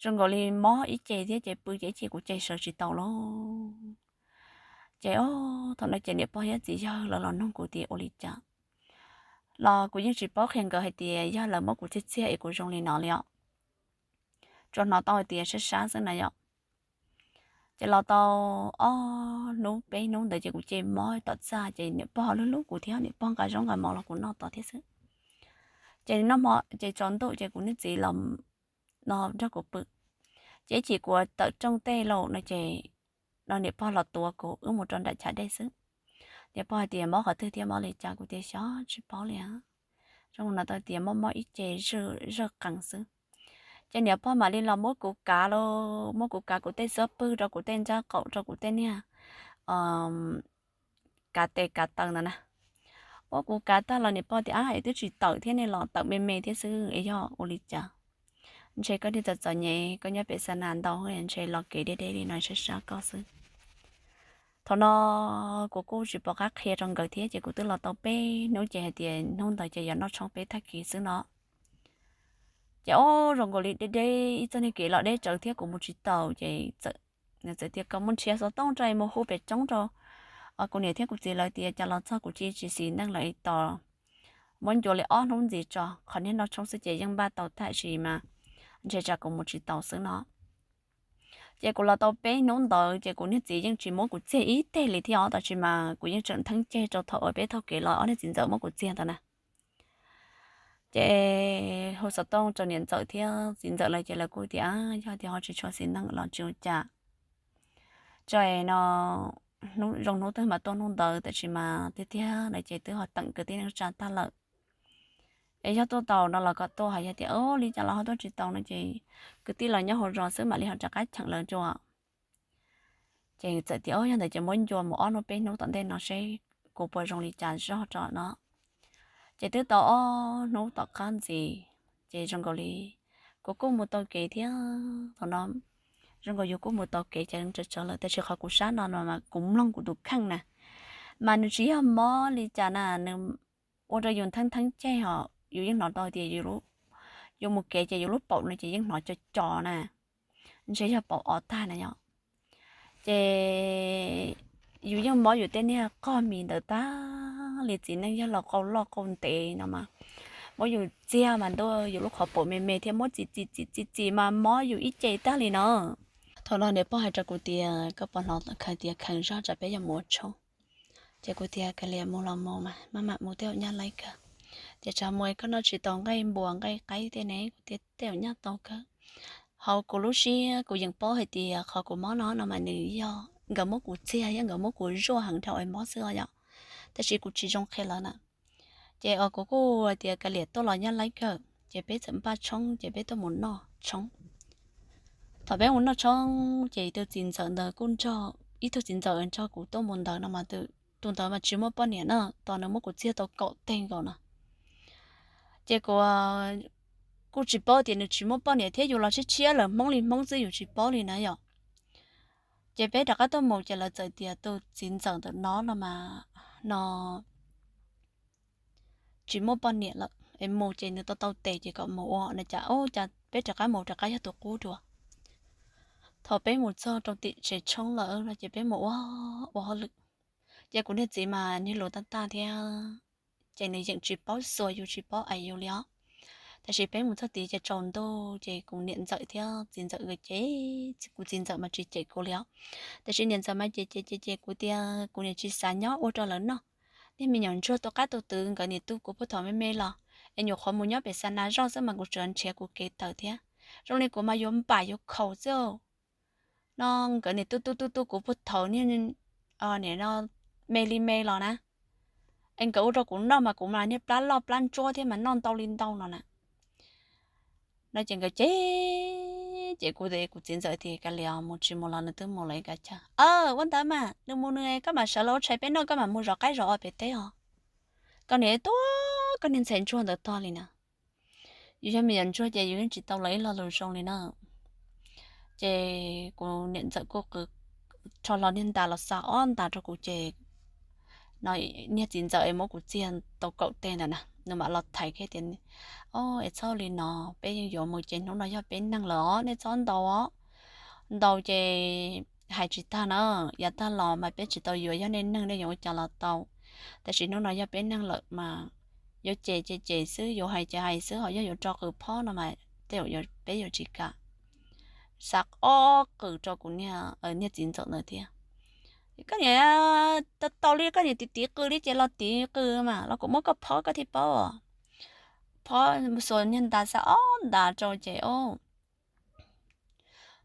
zoo nkaus li mob ib ce thiab ces pw ces ib ce kuv ce sawv tsis taus lauj. Ces o, thaum no ces niam pog thiab txiv yawg lawv los nug kuv tias ua li cas los kuv yeej tsis paub qhia nkawd hais tias yog lawv muab kuv txiag txiag es kuv zoo li no li os. Tsuas hnov tau hais tias sab sab xwb na yom. Ces los tau ob hnub peb hnub ntawd ces kuv ce mob tom txaj ces niam pog hlub hlub kuv thiab niam pog nqa zaub nqa mov los kuv noj tod thiab xwb. Ces noj hmo ces tsaus ntuj ces kuv niag txiv los no nrog kuv pw. Ces ib chim kuv tawm rooj tej lauj no ces no niam pog los tuav kuv wb mus rau nram chav dej xwb. Niam pog hais tias mob qhov twg thiab mob li cas kuv tias xyov tsis paub li. Zoo no tau tias mob mob ib ce zawj qees xwb. Ces niam pog mam li los muab kuv kav lauj, muab kuv kav kuv tej xuab pwg rau kuv tej ntsab qaum rau kuv tej niag kav tes kav taw ntawd na. Muab kuv kav tag los niam pog tias ab es twb tsis tawm thiab ne los tawm me me thiab xwb es yog ua li cas? Ntshe koj niag txom txom nyem koj nyob pem xa nas ntau ntshe los kev deb deb li no sab sab koj xwb. Thaum no kuv kuj tsis pom qab qhia rau nkawd thiab ces kuv twb los tau peb hnub ces hais tias hnub ntawd ces yog noj tshoob peb tag kis xwb no. Ces o, zoo nkaus li deb deb ib txoj niag kev los deb tsawv thiab kuv mus tsis taus ces txawm tias koj muab nrhiav xov tooj rau mus hu pem roob rau kuv niam thiab kuv txiv lawv tias cas los txog kuv cia tsis xis neej lawm es tos muab ncua li ob hnub ntxiv tso, qhov niag noj tshoob xwb ces yeej npaj tau tag sis mas ntshe tsam kuv mus tsis taus xwb no. Ces kuv los tau peb hnub ntawd ces kuv niag txiv yeej tsis muab kuv txiag ib teg li thiab os, tab sis mas kuv yeej tseem ntheeb ceg rau thaum uas peb taug kev los ob niag txiv ntxawm muab kuv txiag ntawd na. Ces hu xov tooj rau niam ntxawm thiab txiv ntxawm lawv ces lawv kuj tias yog tias ho tsis tshua xis neej los tsis ua cas, tso no zoo hnub twg mas tuaj hnub ntawd, tab sis mas tiag tiag lawv ces twb ho teem kwv tij neej tsa tag lawm. Es yog tuaj tau no los kom tuaj, ho yog tias li cas los ho tuaj tsis tau no ces kwv tij los nyob hauv zos xwb mam li ho rov qab cheem lawv dua. Ces txawm tias yog ntawd ces muab ncua mus ob hnub peb hnub tom ntej no seb kuv puas zoo li cas zog rau no. Ces twb tau ob hnub tom qab ntxiv, ces zoo nkaus li kuv kuj mus tau kev thiab thaum no zoo nkaus yus kuj mus tau kev ces tsawv tsawv lawm, tab sis qhov kuv sab no no mas kuv mloog kuv tus kheej na, mas nws tsis yog mob li cas na, nws ua rau yus ntheeb ntheeb ceg ho yus yeej hnov tau tias yus mus kev ces yus lub paum no ces yeej hnov co co na, ntshe yog paum o tag na yom. Ces yus yeej mob yus tej niag qog mis ntawd tag li, txiv neej yog los qau loj qau ntev no mas muab yus txiag mas ntuj yus lub qhov paum me me thiab muab txi txi txi txi txi mas mob yus ib ce tag li no. Thaum no niam pog hais rau kuv tias koj puas hnov tias kheev zog tsam peb yuav mus ua tshoob. Ces kuv tias kav liam mus los mus mas maj mam mus, tej zaum nyaj laib kawg. Ces tsam mus koj noj tsis tau nqaij npua nqaij qaib tej ne, kuv tias tej zaum nyaj tau kawg. Hauv kuv lub siab kuv yeej paub hais tias qhov kuv mob no no mas nws yog nkawd muab kuv txiag thiab nkawd muab kuv zuaj heev dhau es mob xwb os yom, tab sis kuv tsis zoo qhia lawv na. Ces kuv kuj tias kav liam tuaj los nyaj laib kawg, ces peb txawm npaj tshoob ces peb tuaj mus noj tshoob. Thaum peb mus noj tshoob ces tus txiv ntxawm ntawd kuj nrog, ib tug txiv ntxawm nrog kuv tuaj mus ntawd no mas tus ntawd mas tsis muaj poj niam na, tos nws muab kuv txiag tau kaum teg nkaus no. Ces kuv kuj tsis paub tias nws tsis muaj poj niam thiab, yus los tshiab tshiab lawm, Hmoob li Hmoob xwb yus tsis paub li na yom. Ces peb rov qab tuaj mus ces lawv txawm tias tus txiv ntxawm ntawm no no mas no tsis muaj poj niam lawm es mus ces nws tau tau tes ces kom mus ua no cas, cas peb rov qab mus rov qab yog tus qub dua. Thaum peb mus txog rau tim tsev tshoob lawm no ces peb mus ua, ua hauj lwm. Ces kuv niag txiv mas niag lus tag tag thiab, ces nws yeej tsis paub xuas yus tsis paub aim yus li os. Tab sis peb mus txog tid ces tsaus ntuj ces kuv niam ntxawm thiab txiv ntxawm nkawd cem, kuv txiv ntxawm mas tsis cem kuv li os. Tab sis niam ntxawm mas cem cem cem cem kuv tias kuv niam tsis xav nyob ua rau lawv noj. Niag me nyuam ntsuag tu qab tu twv nkawd niam tu kuv puag thaum me me los es nyuam qhuav mus nyob pem xa nas zoj xwb mas kuv tseem nrhiav kuv kev tawm thiab. Zoo li kuv mas yuav npam yuav khaus xwb. No nkawd niam tu tu tu tu kuv puag thaum niag me li me los na, es nkawd ua rau kuv noj mas kuv mas niag plab loj plab ntsuab thiab mas noj ntau li ntau no na. No ces nkawd cem, ces kuv, kuv txiv ntxawm tias kav liam mus tsis mus los nws twb mus lawm kav chawj. Ua ntawd mas nws mus nws, koj mam sawv los ua tshais peb noj koj mam mus zov qaib zov os pem teb os. Koj niam tuag koj niag ntxhais ntsuag ntawd tog li na. yus yog me nyuam ntsuag ces yus yeej tsis tau lawv ib lo lus zoo li na. Ces kuv niam ntxawm kuj qw rho hlo niag ntas los xa ob ntas rau kuv ces no niag txiv ntxawm es muab kuv txiag tau kaum teg ntawm na, nws mam los thaiv kiag tias, Au, es txhob li no, peb yeej yuav mus ces hnub no yog peb neeg lawm os, nej txhob ntaus os. Ntaus ces hais tsis tag na, yav tag los mas peb tsis tau yuav, yog nej neeg nej yuav ua cas los tau, tab sis hnub no yog peb neeg lawm mas yuav cem ces cem xwb, yuav hais ces hais xwb, ho yog yuav rau qws phob no mas tej zaum peb yuav tsis kam. Xa ob qws rau kuv niag txiv ntxawm ntawd thiab. Koj niam, tau li koj niam tiv tiv qws li ces los tiv qws mas los kuv muab koj phob koj thiaj paub. Phob xuas niag ntas xa ob ntas rau ces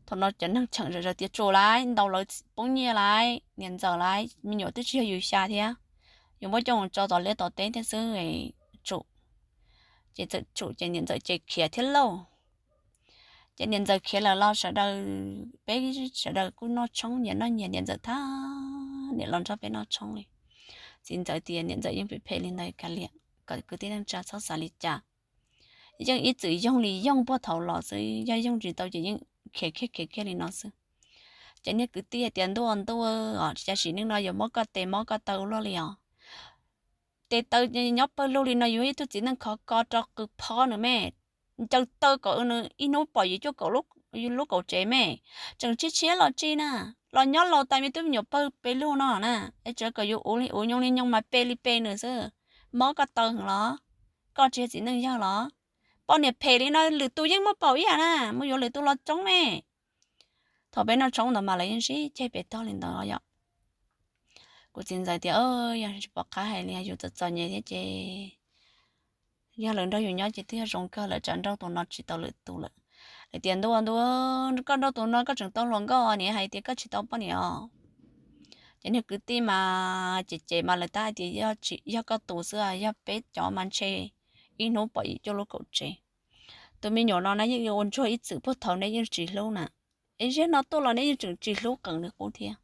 thaum no cov neeg cheem zom zaws tias tsum lawm, ntaus lawv poob nyiaj lawm, niam ntxawm lawm, me nyuam twb tsis yog yus xya thiab, yus muab coj mus tso tom liaj tom teb thiab xwb, tsum. Ces txawm tsum ces niam ntxawm ces khiav thiab lauj. Ces niam ntxawm khiav lawm los sawv daws, peb sawv daws kuj noj tshoob, nyias noj nyias, niam ntxawm thab niam los nrog peb noj tshoob li. Txiv ntxawm tias niam ntxawm yeej phem phem li ntawd, kav liam, kom kwv tij neej tsa txhob xav li cas. Yeej ib txwm yoog li yoog puag thaum los xwb, yog yoog tsis tau ces yeej khiav kiag khiav kiag li no xwb. Ces niag kwv tij hais tias ntuj ntuj, tab sis neej no yuav mob koj tes mob koj taw luaj li os. Tes taw nyob pawg lug li no yuav ib tug txiv neej khov ko rau qws phob nws me, ncaws taw kom nws ib hnub pom yim cuaj kaum lub kaum tsev me, tseem tshiab tshiab los tsis na, los nyob laus tas me tub me nyuam pawg pes lug no na, es tseem kom yus uv li uv nyoog li nyoog mas pe li pe nws xwb, mob koj taw heev los? Koj tsis yog txiv neej yawg los? Poj niam phem li no lwm tus yeej muaj paum ib yam na, mus yuav lwm tus los tsoob me. Thaum peb noj tshoob ntawd mas lawv yeej sib ceg pem tog li ntawd yom. Kuv txiv ntxawm tias yog tsis pom qab hais li, yus txom txom nyem thiab ces yog lawv nrog yus nyob ces twb yog zoo kawg, lawv tsam nrauj tus no tsis tau lwm tus lawm. Lawv tias ntuj ntuj, koj nrauj tus no koj tseem tau hluas nkauj, niam hais tias koj tsis tau poj niam os. Ces niag kwv tij mas ces ces mas lawv tab hais tias yog koj tus xwb, yog peb cov mas ntshe ib hnub pom yim cuaj lub kaum tsev. Tus me nyuam no na yeej ua ntsuag ib txwm puag thaum neb yeej tsis hlub na, es ziag no tuaj los neb yeej tseem tsis hlub qees nws qub thiab.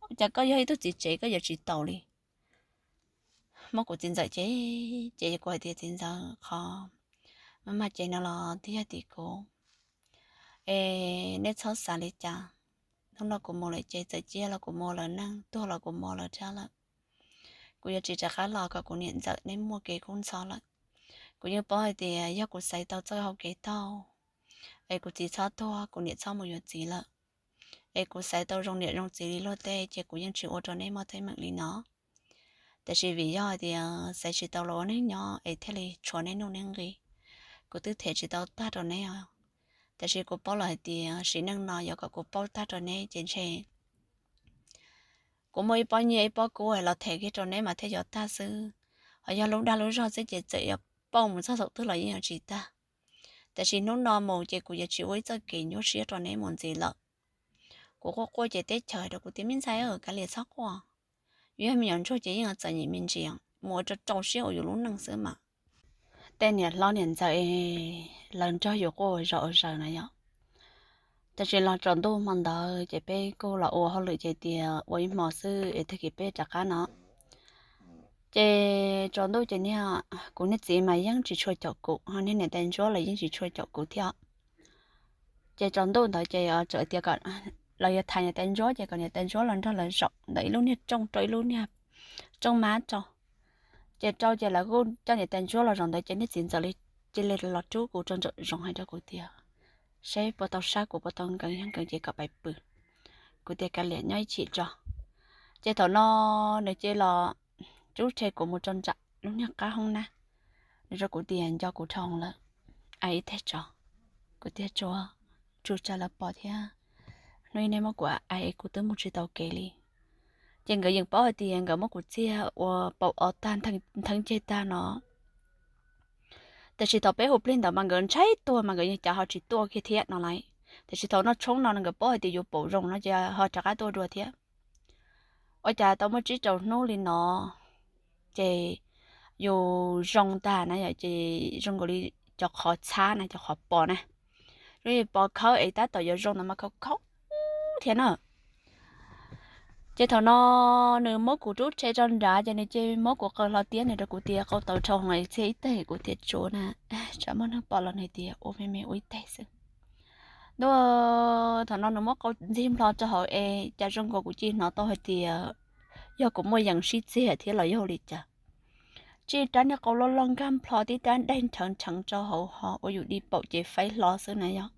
Ua cas koj yog ib tug txiv tsev koj yuav tsis taus li? Muab kuv txiv ntxawm ces ces kuv hais tias txiv ntxawm, qhov maj maj ces no los twb yog tim kuv, es nej txhob xav li cas. Hnub no kuv mus lawm ces txawm ciaj los kuv mus lawm, neeg tuag los kuv mus lawm thiab lawm. Kuv yuav tsis rov qab los kom kuv niam ntxawm neb muaj kev kub ntxhov lawm. Kuv yeej paub hais tias yog kuv xaiv tau txoj hau kev taug, es kuv txiv txhob tuag, kuv niam txhob mus yuav txiv lawm, es kuv xaiv tau zoo niam zoo txiv li luag tej ces kuv yeej tsis ua rau neb mob teeb meem li no. Tiam sis vim yog hais tias xaiv tsis tau los ua neej nyob es thiaj li tshuav neb nuj neb nqi. Kuv twb them tsis tau tag rau neb os. Tiam sis kuv paub lawm hais tias sim neej no yuav kom kuv paub tag rau neb ces ntshe kuv muaj ib pob nyiaj ib pob kub los them kiag rau neb mas thiaj yuav tag xwb. Ho yog lub dag lub zog xwb ces txawm yuav pauj mus txog thaum twg los yeej yuav tsis tag. Tiam sis hnub no mus ces kuv yuav tsis ua ib txoj kev nyuaj siab rau neb mus ntxiv lawm. Kuv quaj quaj ces teb chaws hais rau kuv tias me ntxhais, kav liam txhob quaj. Yus yog me nyuam ntsuag ces yeej txom nyem me ntsis, mus ua rau rau siab ua yus lub neej xwb mas. Tej niam hlob niam ntxawm lawv nrog yus quaj ua zog ua zaws na yom. Tab sis los tsaus ntuj hmo ntawd ces peb kuj los ua hauj lwm ces tias ua ib hmo xwb es tag kis peb rov qab no. Ces tsaus ntuj ces niag, kuv niag txiv mas yeej tsis tshua caum kuv, ho niag niam tais ntsuab los yeej tsis tshua caum kuv thiab. Ces tsaus ntuj ntawd ces txawm tias kom lawv yuav tham niam tais ntsuab ces kom niam tais ntsuab los nrog lawv zaum ntawm ib lub niag rooj rau ib lub niag rooj mab rau. Ces rau ces lawv kuj coj niam tais ntsuab los zaum ntawd ces niag txiv ntxawm li cia li los rub kuv rau nram zoov hais rau kuv tias seb puas tau sab kuv puas tau nkees, yog nkees ces kom pais pw. Kuv tias kav liam nyob ib chim tso. Ces thaum no nws cia li los rub rhe kuv mus rau nram lub niag qab hoob nab, nws rau kuv tias nco kuv dhau lawm, ais ib teg tso. Kuv tias tsuas, tsuas tsam lawv pom thiab, hnub ib nej muab kuv ais es kuv twb mus tsis tau kev li. Ces nkawd yeej paub hais tias nkawd muab kuv txiag ua paum o tag ntheev ceg tag no. Tiam sis thaum peb hu plig ntawd mas nkawd ntshai tuag mas nkawd yeej cav ho tsis tuaj kiag thiab no lauj. Tiam sis thaum noj tshoob no nkawd paub hais tias yus paum zoo no ces ho rov qab tuaj dua thiab. Ua cas tau muaj tsib rau hnub li no ces yus zoo tag na yom, ces zoo nkaus li cov qhov txhab na, cov qhov pos na, zoo li pos khawb es tab tom yuav zoo ntawd mas khaub khaub thiab na. Ces thaum no nws muab kuv rub rhe rau nrad ces nws cia li muab kuv qaws hlo tiab, nws rau kuv tias, qau tawv dhau heev, txiag ib teg. Kuv tias, tsuav na, tsam muaj neeg pom los. Nws tias, ua me me ua ib teg xwb. Ntuj, thaum no nws muab qau ntxig nplho rau hauv es cas zoo nkaus kuv cia li hnov tau hais tias yog kuv muaj yees sib txiag thiab los yog li cas. Tib rab niag qau loj loj nkag nplho, tib rab dej nrheev nrheev rau hauv ho ua yus di paum ces faib hlo xwb na yog.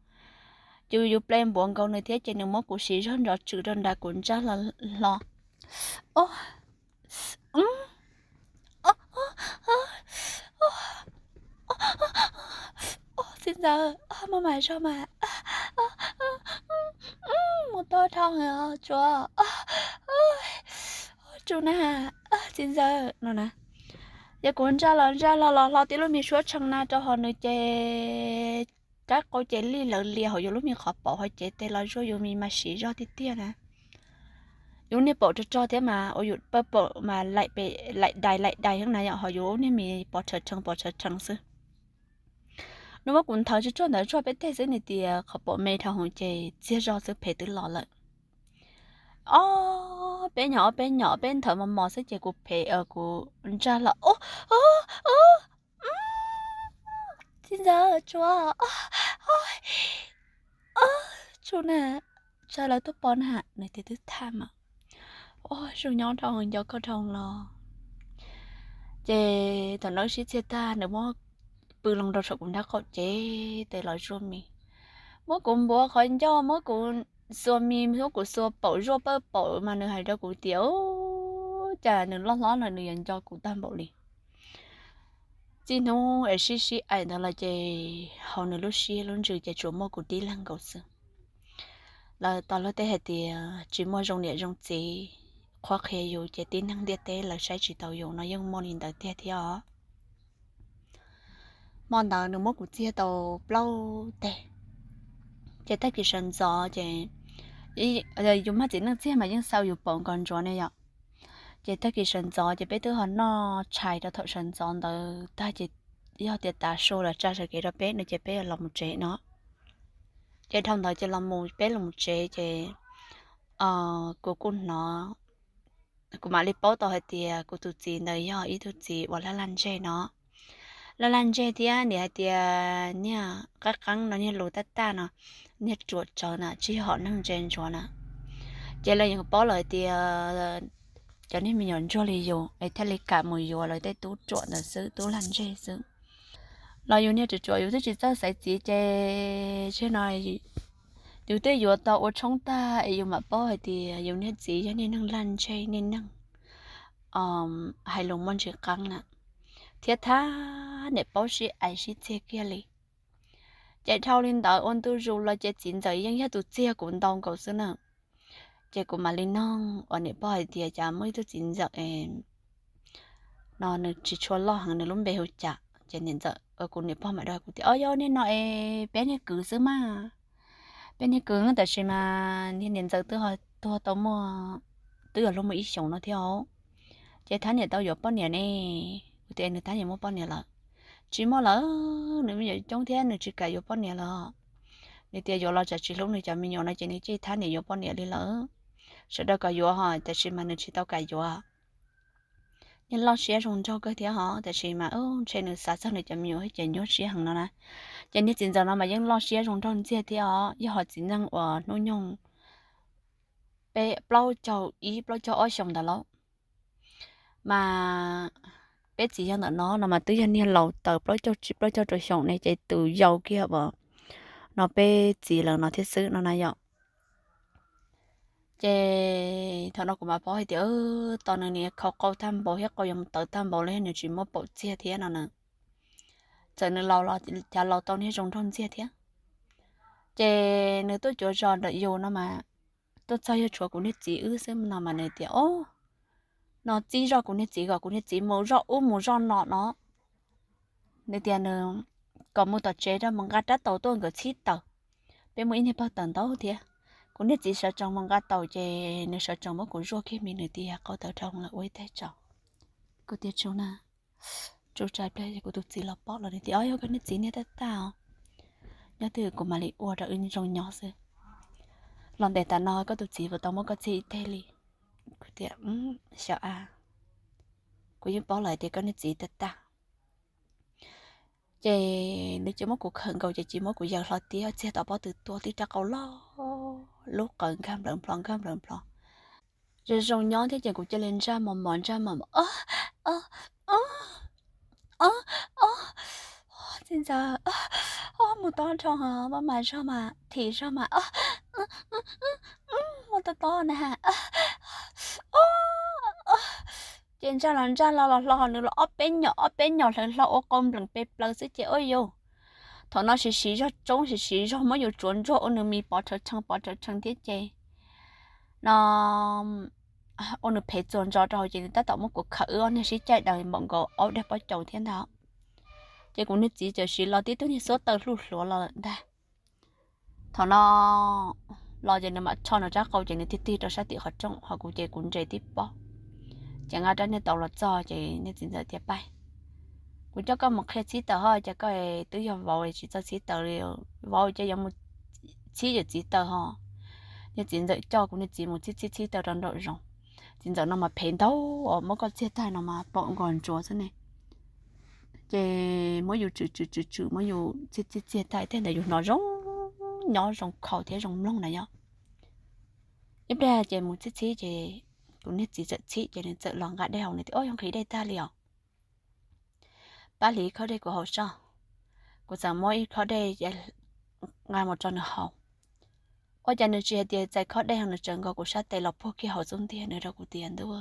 Ces yus ple npuav nkaus nws thiab ces nws muab kuv siv zog nrov tswm rau nrad, kuv ntsaj hlo hlo. Txiv ntxawm, muaj mas zog mas, mus tau dhau, tsuav, tsuav na, txiv ntxawm no na. Ces kuv ntsaj los ntsaj los los hlo tib lub me suab tshee na rau hauv nws ces rab qau ces lij lawv lias hauv yus lub me qhov paum ho cev tes los zuaj yus me mas siv zog tiag tiag na. Yus niag paum rog rog thiab mas ua yus pawg paum mas laim dais laim dais heev na yom, ho yus niag me pov rhawv rhees pov rhawv rhees xwb. Nws muab kuv nthawv tsuag tsuag ntawd tsuag peb teg xwb, nws tias qhov paum me dhau hwv ces txiag zog xwb phem twb los lawm. Ob peb nyom ob peb nyom peb nthawv mos mos xwb ces kuv phem, kuv ntsaj hlo, txiv ntxawm tsuav, tsuav na, tsam lawv tuaj pom na, nws tias twb tham mas, ua zoo nyob dhau nco koj dhau los. Ces thaum no sib txiag tag nws muab pw loo rau saum kuv nrab qaum ces tes los zuaj mis, muab kuv npuav qhov ncauj, muab kuv xuas mis, muab kuv xuas paum zuaj pawg paum mas nws hais rau kuv tias, cas nws loj hlob no nws yuav nco kuv tag npaum li. Txij hnub es sib sib aim ntawd los ces hauv nws lub siab lub ntsws ces tsuas muaj kuv tib leeg nkaus xwb. Lawv tos luag tej hais tias tsis muaj zoo niam zoo txiv qhuab qhia yus ces tib neeg ntiaj teb lawv saib tsis taus yus no yeej muaj li ntawd tiag thiab os. Hmo ntawd nws muab kuv txiag tau plaub teg, ces tag kis sawv ntxov ces yus mag txiv neej txiag mas yeej xaus yus paum nkaus ntsuav ne yom. Ces tag kis sawv ntxov ces peb twb ho noj tshais rau thaum sawv ntxov ntawd tag ces yog tias tav su los tsa sawv kev rau peb no ces peb los mus tsev no. Ces dhau ntawd ces los mus peb los mus tsev ces kuv kuj hnov, kuv mam li paub tau hais tias kuv tus txiv ntawd yog ib tug txiv uas laj laj ntseg no, laj laj ntseg thiab niam hais tias niag qab qeeb no niag lus taj taj no, niag ruam tsawv na tsis yog hom neeg ntse ntsuav na. Ces lawv yeej paub lawm hais tias cov niag me nyuam ntsuag li yus es thiaj li kam mus yuav lawv tej tub ruam ntawd xwb, tub laj ntseg xwb. Los yus niag ruam ruam yus twb tsis txawj xaiv txiv ces tsis no yus twb yuav tau ua tshoob tag es yus mam paub hais tias yus niag txiv yog niag neeg laj ntseg, niag neeg hais lus muaj ntsis qeeb na, thiab thab niam paub sib aim sib txiag kiag li. Ces dhau li ntawd ua ntu zus los ces txiv ntxawm yeej yog tus txiag kuv ntau nkaus xwb na. Ces kuv mam li noog uas niam pog hais tias cas muaj ib tug txiv ntxawm no nws tsis tshua loj heev, nws lub npe hu cas? Ces niam ntxawm, kuv niam pog mam rau kuv tias, o yog niag no es peb niag kwv xwb mas, peb niag kwv tab sis mas niag niam ntxawm twb ho tuag tau muaj, twb yuav luag muaj ib xyoos no thiab os. Ces thab niam tau yuav poj niam ne. Kuv tias nws thab niam muaj poj niam lawm? Tsis muaj lawm, nws me nyuam coob thiab nws tsis kam yuav poj niam lawm. Nws tias yuav los tsam tsis hlub nws cov me nyuam no ces nws cia thab niam yuav poj niam li lawm. Sawv daws kom yuav ho tab sis mas nws tsis tau kam yuav. Niag loj siab zoo nraug kawg thiab ho tab sis mas ntshe nws xav txog nws cov me nyuam ces nyuaj siab heev no na. Ces niag txiv ntxawm no mas yeej loj siab zoo nraug ntxiag thiab os, yog ho txiv neej uas hnub nyoog peb plaub caug ib plaub caug ob xyoos ntawd lauj. Mas peb txiv yog ntawm no no mas twb yog niag laus tawm plaub caug tsib plaub caug rau xyoo ne ces tus yau kiag uas no peb txiv lawv no thiab xwb no na yom. Ces thaum no kuv mam paub hais tias tos nws niam khau qau tag npaum thiab qau yuav mus tawv tag npaum li nws tsis muaj paum txiag thiab no na. Txawm nws laus los cas laus tau niag zoo nraug ntxiag thiab. Ces nws tuaj cuav zos ntawm yus no mas tuaj txog yog tshuav kuv niag txiv wb xwb no mas nws tias o, no txib zoj kuv niag txiv kom kuv niag txiv mus zoj ub mus zoj no no. Nws tias nws kom mus tom tsev rau mus nqa rab taus tuaj nkawd txhib taws, peb muaj ib niag pawg taws ntau thiab. Kuv niag txiv sawv tsees mus nqa taus ces nws sawv tsees muab kuv zuaj kiag mis, nws tias qau tawv dhau lawm ua ib teg tso. Kuv tias tsu na, tsu tsa ib pliag kuv tus txiv los pom los nws tias o yog koj niag txiv niag tab tag os, nyob twg kuv mam li ua rau wb zoo nyob xwb. Los ntev tas no koj tus txiv puas tau muab koj txiag ib teg li? Kuv tias, Xyov a, kuv yeej paub lawm tias koj niag txiv tag tag. Ces nws cia muab kuv khawm nkaus ces cia muab kuv yaws hlo tiab txiag tom pob tw tuaj tib rab qau loj, lub qawv nkag nplawm nplho nkag nplawm nplho. Zoo zoo nyob thiab ces kuv cia li ntsaj mos mos ntsaj mos mos, Txiv ntxawm, mus tob nrho, maj mam zog mas thim zog mas, mus tob tob na. Ces ntsaj los ntsaj los los hlo, nws los ob peb nyom ob peb nyom hlawv hlo ua qau npleem pes plaws xwb ces ua yus. Thaum no siv siv zog tsoob siv siv zog muab yus tsuav ntsuag ua nws mis pov rhawv rhees pov rhawv rhees thiab ces no ua nws phem txuas ntsos rau hauv ces nws tab tom muab kuv khawm wb ob niag sib caij daws npaum nkaus aub dag pob caus thiab ntag. Ces kuv niag txiv txawm siv los tib tug niag xuab taws hluj hluav los lawm ntag. Thaum no los ces nws mam rho nws rab qau ces nws tig tig rau sab tim qhov rooj, ho kuv ces kuv nres tib pob. Ces nqa rab niag taus los txog ces niag txiv ntxawm tias, Pab, kuv coj koj mus qhia txhib taws ho, ces koj twb yog vauv tsis txawj txhib taws li. Vauv ces yuav mus txhib yawm txiv taws ho. Niag txiv ntxawm coj kuv niag txiv mus txhib txhib txhib taws rau nraum zoov. Txiv ntxawm no mas phem ntau, muab koj txiag tag no mas pom nkos ntsuav xwb ne. Ces muab yus tswm tswm tswm tswm muab yus txhib txhib txiag tag tej ntawd yus hnov zoo nyob zoo khaus thiab zoo mloog na yom. Ib pliag ces mus txhib txhib ces kuv niag txiv txawm txhib ces nws txawm los nqa dej haus, nws tias, Ob, yog nqhis dej tag li os, pab hliv ib khob dej kuv haus soj. Kuv txawm muab ib khob dej nqa mus rau nws haus. Ua cas nws tsis hais tias txais khob dej ho nws tseem nkaus kuv sab tes los puag kiag hauv xub ntiag, nws rau kuv tias, Ntuj,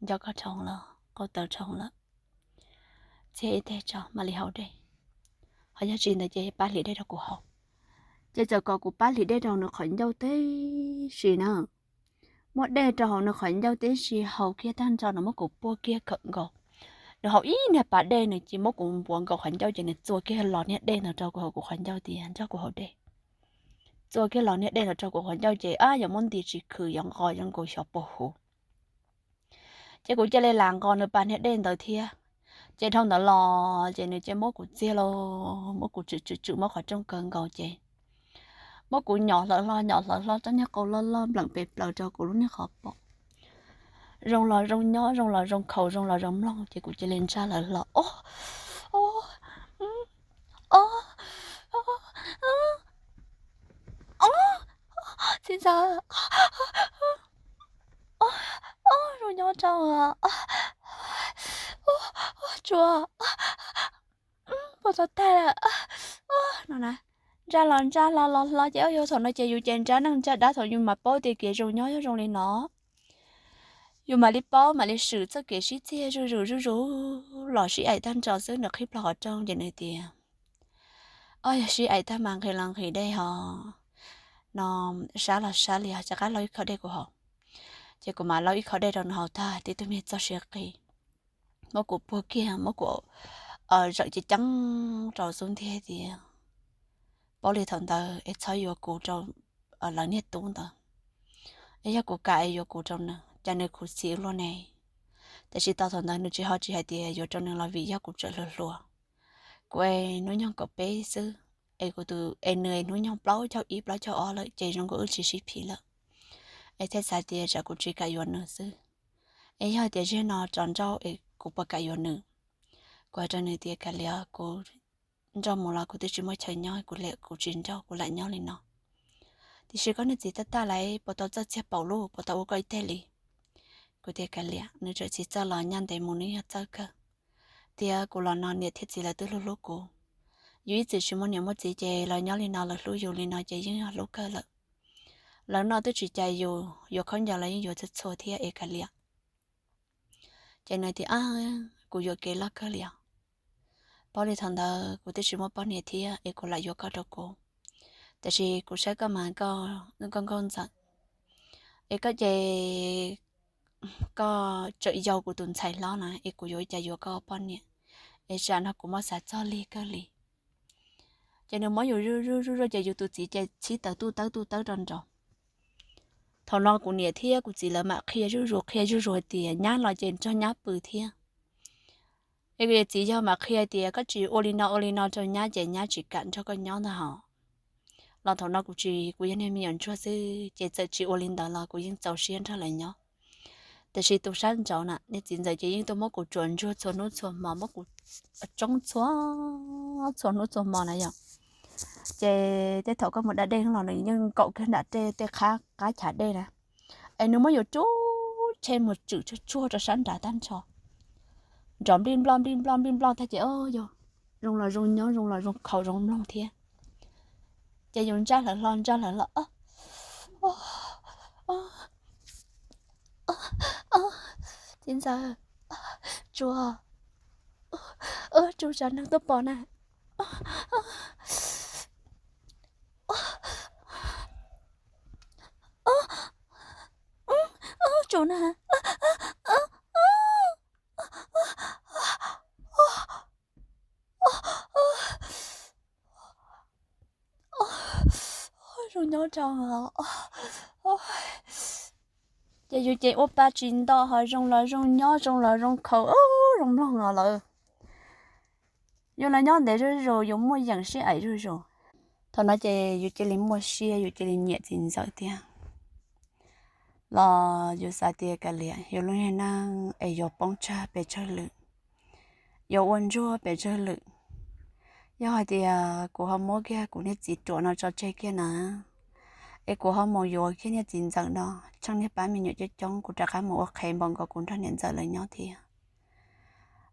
nco koj dhau lawm, qau taws dhau lawm, txiag ib teg tso mam li haus dej. Ho yog tsis ntawd ces pab hliv dej rau kuv haus. Ces txawm kom kuv pab hliv dej rau nws qhov ncauj tib si na. Muab dej rau hauv nws qhov ncauj tib si haus kiag tag nrho nws muab kuv puag kiag khawm nkaus. Nws haus ib niag pas dej nws cia muab kuv npuav nkaus qhov ncauj ces nws txua kiag los niag dej ntawd rau kuv hauv kuv qhov ncauj tias, Nco kuv haus dej. Txua kiag los niag dej ntawd rau kuv qhov ncauj ces ab yuav muab nti tsis khwm yuav nqos yuav nkaus xyov puas huv. Ces kuv cia li lam nqos nws pas niag dej ntawd thiab. Ces dhau ntawd los ces nws cia muab kuv txiag los muab kuv tswm tswm tswm muab qhov rooj kaw nkaus ces muab kuv nyom hlawv hlo nyom hlawv hlo rab niag qau loj loj npleem pes plaws rau kuv lub niag qhov pob. Zoo los zoo nyob zoo los zoo khaus zoo los zoo mloog ces kuv cia li ntsaj hlawv hlo, Ob, ob, ob, txiv ntxawm, ob, zoo nyob rau, tsuas, puas tau tag lawm no na. Ntsaj los ntsaj hlo los hlo ces ua yus thaum no ces yus ces ntsaj neej ntsaj dab thaum yus mam paub tias kev zoo nyob yog zoo li no. Yus mam li paub mam li swm txoj kev sib txiag zuj zus zuj zus los sib aim tag nrho xwb nws qhib plho qhov rooj ces nws tias, Ob, yog sib aim tag mas nqhis los nqhis dej ho no, sab los sab li ho, rov qab lauj ib khob dej kuv haus. Ces kuv mam lauj ib khob dej rau nws haus tag tib tug me txoj siab qis, muab kuv puag kiag muab kuv zawm ceev ceev rau xub ntiag tias, Paub li thaum ntawd es txhob yuav kuv rau lawv niag tub ntawd, es yog kuv kam es yuav kuv rau nws cas nws khuv xim luaj ne. Tiam sis tau thaum ntawd nws tsis ho tsis hais tias yuav rau nws los vim yog kuv tseem hluas hluas, kuv es hnub nyoog kaum peb xwb, es kuv tus es nws hnub nyoog plaub caug ib plaub caug ob lawm ces zoo nkaus wb tsis sib phim lawm. Es thiaj xav tias tsam kuv tsis kam yuav nws xwb, es yog tias ziag no tso nrauj es kuv puas kam yuav nws. Kuv hais rau nws tias, Kav liam, kuv nrauj mus los kuv twb tsis muaj chaw nyob, kuv liam kuv tsis nrauj, kuv lam nyob li no. Tiam sis koj niag txiv tag tag lawm puas tau txawj txiag paum lub, puas tau ua koj ib teg li? Kuv tias, Kav liam, nws txawm tsis txawj los nyaj ntev mus nws yog txawj kawg. Tias kuv los no niam thiab txiv lawv twb hlub hlub kuv. Yus ib txwm tsis muaj niam muaj txiv ces lawv nyob li no lawv hlub yus li no ces yeej yog hlub kawg lawm. Lawv noj twb tsis cais yus, yuav khaub ncaws los yeej yuav txhua txhua thiab es kav liam. Ces nws tias, Kuv yuam kev loj kawg li os. Paub li thaum ntawd kuv twb tsis muaj poj niam thiab es kuv lam yuav koj rau kuv. Tiam sis kuv saib koj mas koj nkauj nkauj ntxawm, es koj ces koj tseem yau kuv tus ntxhais hlob na es kuv yuav ua cas yuav koj ua poj niam, es tsam no kuv muab xav txog lig kawg li. Ces nws muab yus zuj zuj zuj zuj ces yus tus txiv ces txhib taws tuj tawb tuj tawb rau nraud. Thaum no kuv niam thiab kuv txiv lawv mam qhia zuj zus qhia zuj zus hais tias nyab los ces nrog nyab pw thiab. Es kuv yawm txiv yog mam qhia tias koj tsis ua li no ua li no rau nyab ces nyab tsis kam nrog koj nyob ntag hos. Los thaum no kuv tsis, kuv yog niag me nyuam ntsuag xwb ces txawm tsis ua li ntawd los kuv yeej txaus siab nrog lawv nyob. Tiam sis tus sab nraud na niag txiv ntxawm ces yeej tuaj muab kuv tsuam ntsuag txhua hnub txhua hmo, muab kuv tsoob txhua, txhua hnub txhua hmo na yom. Ces tej thaum koj mus da dej los nws yeej nkaum kiag nram tej qab chav dej na, es nws muab yus rub tshe mus tswm tsuag tsuag rau sab nrad tag nrho, nrov nplij nploj nplij nploj nplij nploj tag ces yog zoo los zoo nyob, zoo los zoo khaus zoo mloog thiab. Ces yus ntsaj hlawv hlo ntsaj hlawv hlo, txiv ntxawm, tsuas, tsuas tsam neeg tuaj pom na, tsuas na. Zoo nyob rau, ces yus ces ua pa tsis nto ho zoo los zoo nyob, zoo los zoo khaus, zoo mloog os lawm. Yus los nyob ntev zuj zus, yus muaj yeem sib aim zuj zus. Thaum no ces yus cia li muaj siab, yus cia li nyiam txiv ntxawm tiag. Los yus xav tias kav liam, yus lub niag neej es yuav poob tsag pes tsawg lwm, yuav ua ntsuag pes tsawg lwm. Yog hais tias kuv ho muab kiag kuv niag txiv ruam no tso tseg kiag na, es kuv ho mus yuav kiag niag txiv ntxawm no, tsheej niag pab me nyuam coob coob, kuv rov qab mus ua qhev npaum nkaus kuv nrog niam ntxawm lawv nyob thiab.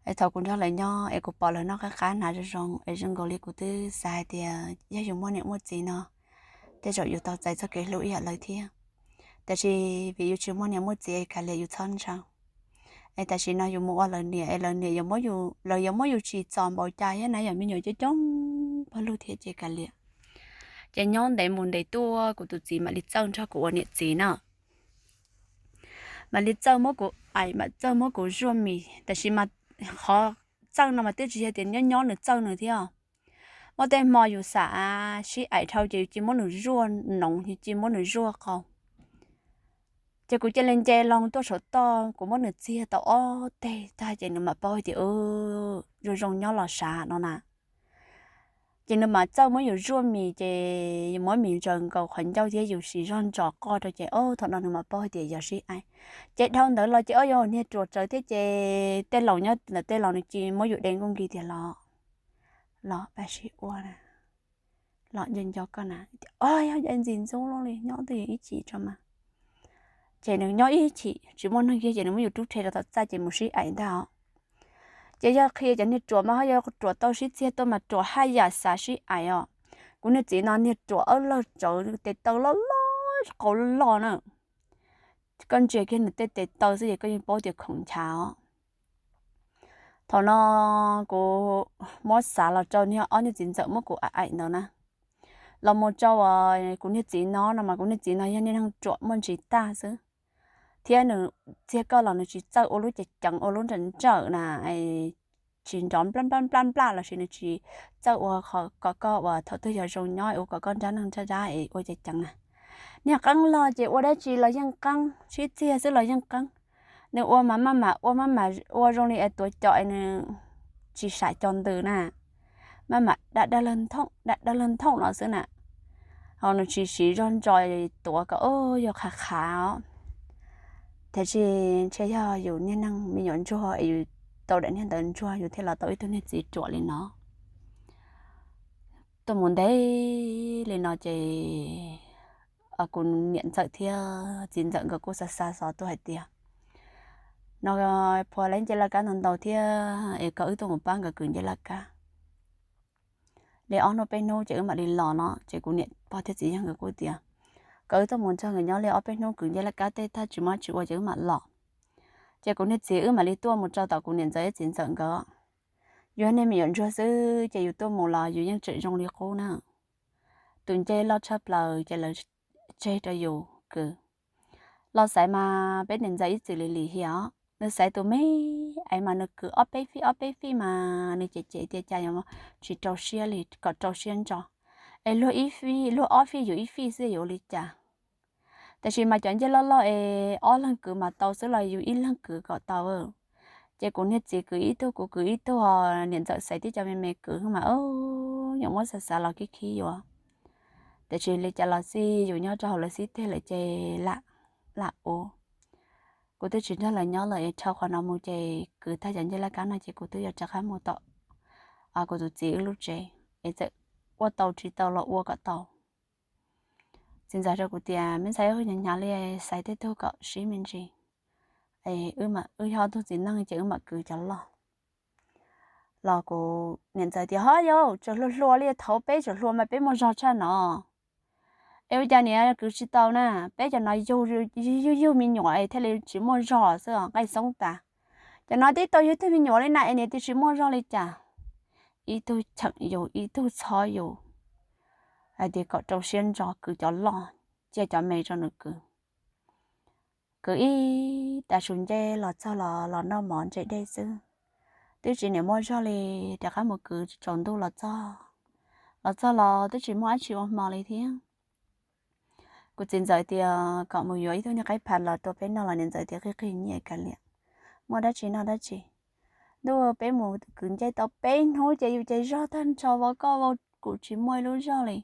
Es thaum kuv nrog lawv nyob es kuv pom lawv noj qab qab hnav zoo zoo, es zoo nkaus li kuv twb xav hais tias yog yus muaj niam muaj txiv no, tej zaum yus tau txais txoj kev hlub ib yam lawv thiab. Tiam sis vim yus tsis muaj niam muaj txiv es kav liam yus txhob ntshaw. Es tam sim no yus mus ua lawv niam es lawv niam, lawv yuav muab yus tsim txom npaum cas thiab na, yog me nyuam coob coob pog lug thiab ces kav liam. Ces nyob ntev mus ntev tuaj kuv tus txiv mam li txawj nrog kuv ua niam txiv na. Mam li txawj muab kuv aim, mam txawj muab kuv zuaj mis, tiam sis mas qhov txawj no mas twb tsis yog tias nyob nyob nws txawj nws thiab. Muaj tej hmo yus xav sib aim dhau ces yus cia muab nws zuaj noov, yus cia muab nws zuaj qau. Ces kuv cia li nce loo tuaj saum toj, kuv muab nws txiag tau ob teg tag ces nws mam paub tias zoo zoo nyob los sav no na. Ces nws mam txawj muab yus zuaj mis, ces yus muab mis ntsaws nkaus qhov ncauj thiab yus siv zog ntsos qoj rau ces thaum no nws mam paub tias yog sib aim. Ces dhau ntawd los ces ob yog niag ruam tsawv thiab ces tej laus nyob ntawm tej laus nws cia muab yus de nkuj nki tias los, los pab sib ua na, los nco nco koj na, yog ntxim ntxub li nyob twj ywm ib chim tso mas. Ces nws nyob ib chim tsis muaj neeg kiag ces nws muab yus rub rhe rau tom txaj ces mus sib aim ntag os. Ces yog qhia cov niag ruam mas ho yog ruam tau sib txiag tuaj mas ruam haj yam xav sib aim os. Kuv niag txiv no niag ruam awb log tsawv, tes taw loj loj, qau loj loj na. Koj ntsia kiag nws tej tes taw xwb ces koj yeej paub tias khoom nchav os. Thaum no kuv muab xav los rau niag ob niag txiv ntxawm muab kuv aim ntawd na, los mus rau kuv niag txiv no no mas kuv niag txiv no yog niag neeg ruam muaj ntsis tag xwb, thiab nws txiag koj los nws tsis txawj ua lub cev ceev ua lub nrawm nrawm na, tsis nrov nplaj nplaj nplaj nplaj lossis nws tsis txawj ua kom koj uas thaum twg yog zoo nyob ua kom koj nrab neeg nrab dab es ua cev ceev na. Niag qeeb log ces ua dab tsi los yeej qeeb, sib txiag xwb los yeej qeeb. Nws ua mas maj mam ua, maj mam ua zoo li es tuav cos es nws tsis sam cov ntws na, maj mam da da lawg nthooj da da lawg nthooj no xwb na. Ho nws tsis siv zog ntsos tuav kom yog qhav qhav os. Tiam sis ntshe yog yus niag neeg me nyuam ntsuag es yus tau daim niag ntawd ntsuag yus thiaj los tau ib tug niag txiv ruam li no. Tuaj mus ntev li no ces kuv niam ntxawm thiab txiv ntxawm nkawd kuj xa xa xov tuaj hais tias no, phuav lawv ncej laj kab ntau ntau thiab es kom wb tuaj mus pab nkawd kwv ncej laj kab li ob hnub peb hnub ces wb mam li los no. Ces kuv niam pog thiab txiv yawg nkawd kuj tias kom wb tuaj mus nrog nkawd nyob li ob peb hnub kwv ncej laj kab tej tag tsis muaj tsis ua ces wb mam los. Ces kuv niag txiv wb mam li tuaj mus rau tom kuv niam ntxawm thiab txiv ntxawm nkawd. Yus niag me nyuam ntsuag xwb ces yus tuaj mus los yus yeej tseem zoo li qub na. Tus ncej loj tshaj plaws ces lawv tseg rau yus kwv. Los xaiv mas peb niam ntxawm ib txwm li lim hiam os, nws xaiv tus me aiv mas nws kwv ob peb fij ob peb fij mas nws cem cem tias cas tsis rau siab li, kom rau siab ntso es luag ib fij luag ob fij yus ib fij xwb yuav ua li cas. Tiam sis mas cov ncej loj loj es ob leeg kwv mas tau xwb los yus ib leeg kwv kom tau. Ces kuv niag txiv kwv ib tug kuv kwv ib tug, niam ntxawm xaiv tib co me me kwv mas nyuam muab xav xav los khib khib yuav. Tiam sis li cas los xij yus nyob rau hauv lawv xib teg lawm ces lam ua. kuv twb tsis nrog lawv nyob lawm es dhau qhov no mus ces kwv tag cov ncej laj kab no ces kuv twb yuav rov qab mus tom kuv tus txiv wb lub tsev es txawm ua tau tsis tau los ua kom tau. Txiv ntxawm rau kuv tias, Me ntxhais, wb hnyav hnyav li, xaiv tej tug kom sib me ntsis, wb yog ob tug txiv neej ces wb mam kwv cov loj. Los kuv niam ntxawm tias, Ho yau, tseem hluas hluas li, thaum peb tseem hluas mas peb muaj zog tshaj no. Es ua cas niam kwv tsis tau na? Peb cov no yug yug me nyuam thiaj li tsis muaj zog xwb, nqaij xoob tas. Cov no twb tau yug tug me nyuam li na es niam tias tsis muaj zog li cas. Ib tug cheem yus, ib tug txhob yus, hais tias kom rau siab ntso kwv cov loj, cia cov me rau nws kwv. Kwv ib tas su ncej los txog los los noj mov ntse dej xwb, twb tsis niam muaj zog li. Rov qab mus kwv tsaus ntuj los txog, los txog los twb tsis muaj dab tsi ua hmo li thiab. Kuv txiv ntxawm tias kom mus yuav ib tug niag qaib phav los rau peb noj los niam ntxawm tias, Qig qig nyiaj kav liam, muaj dab tsi noj dab tsi. Ntuj, peb mus kwv ncej tau peb hnub ces yus ces zog tag nrho, vau koj vau kuv tsis muaj ib lub zog li.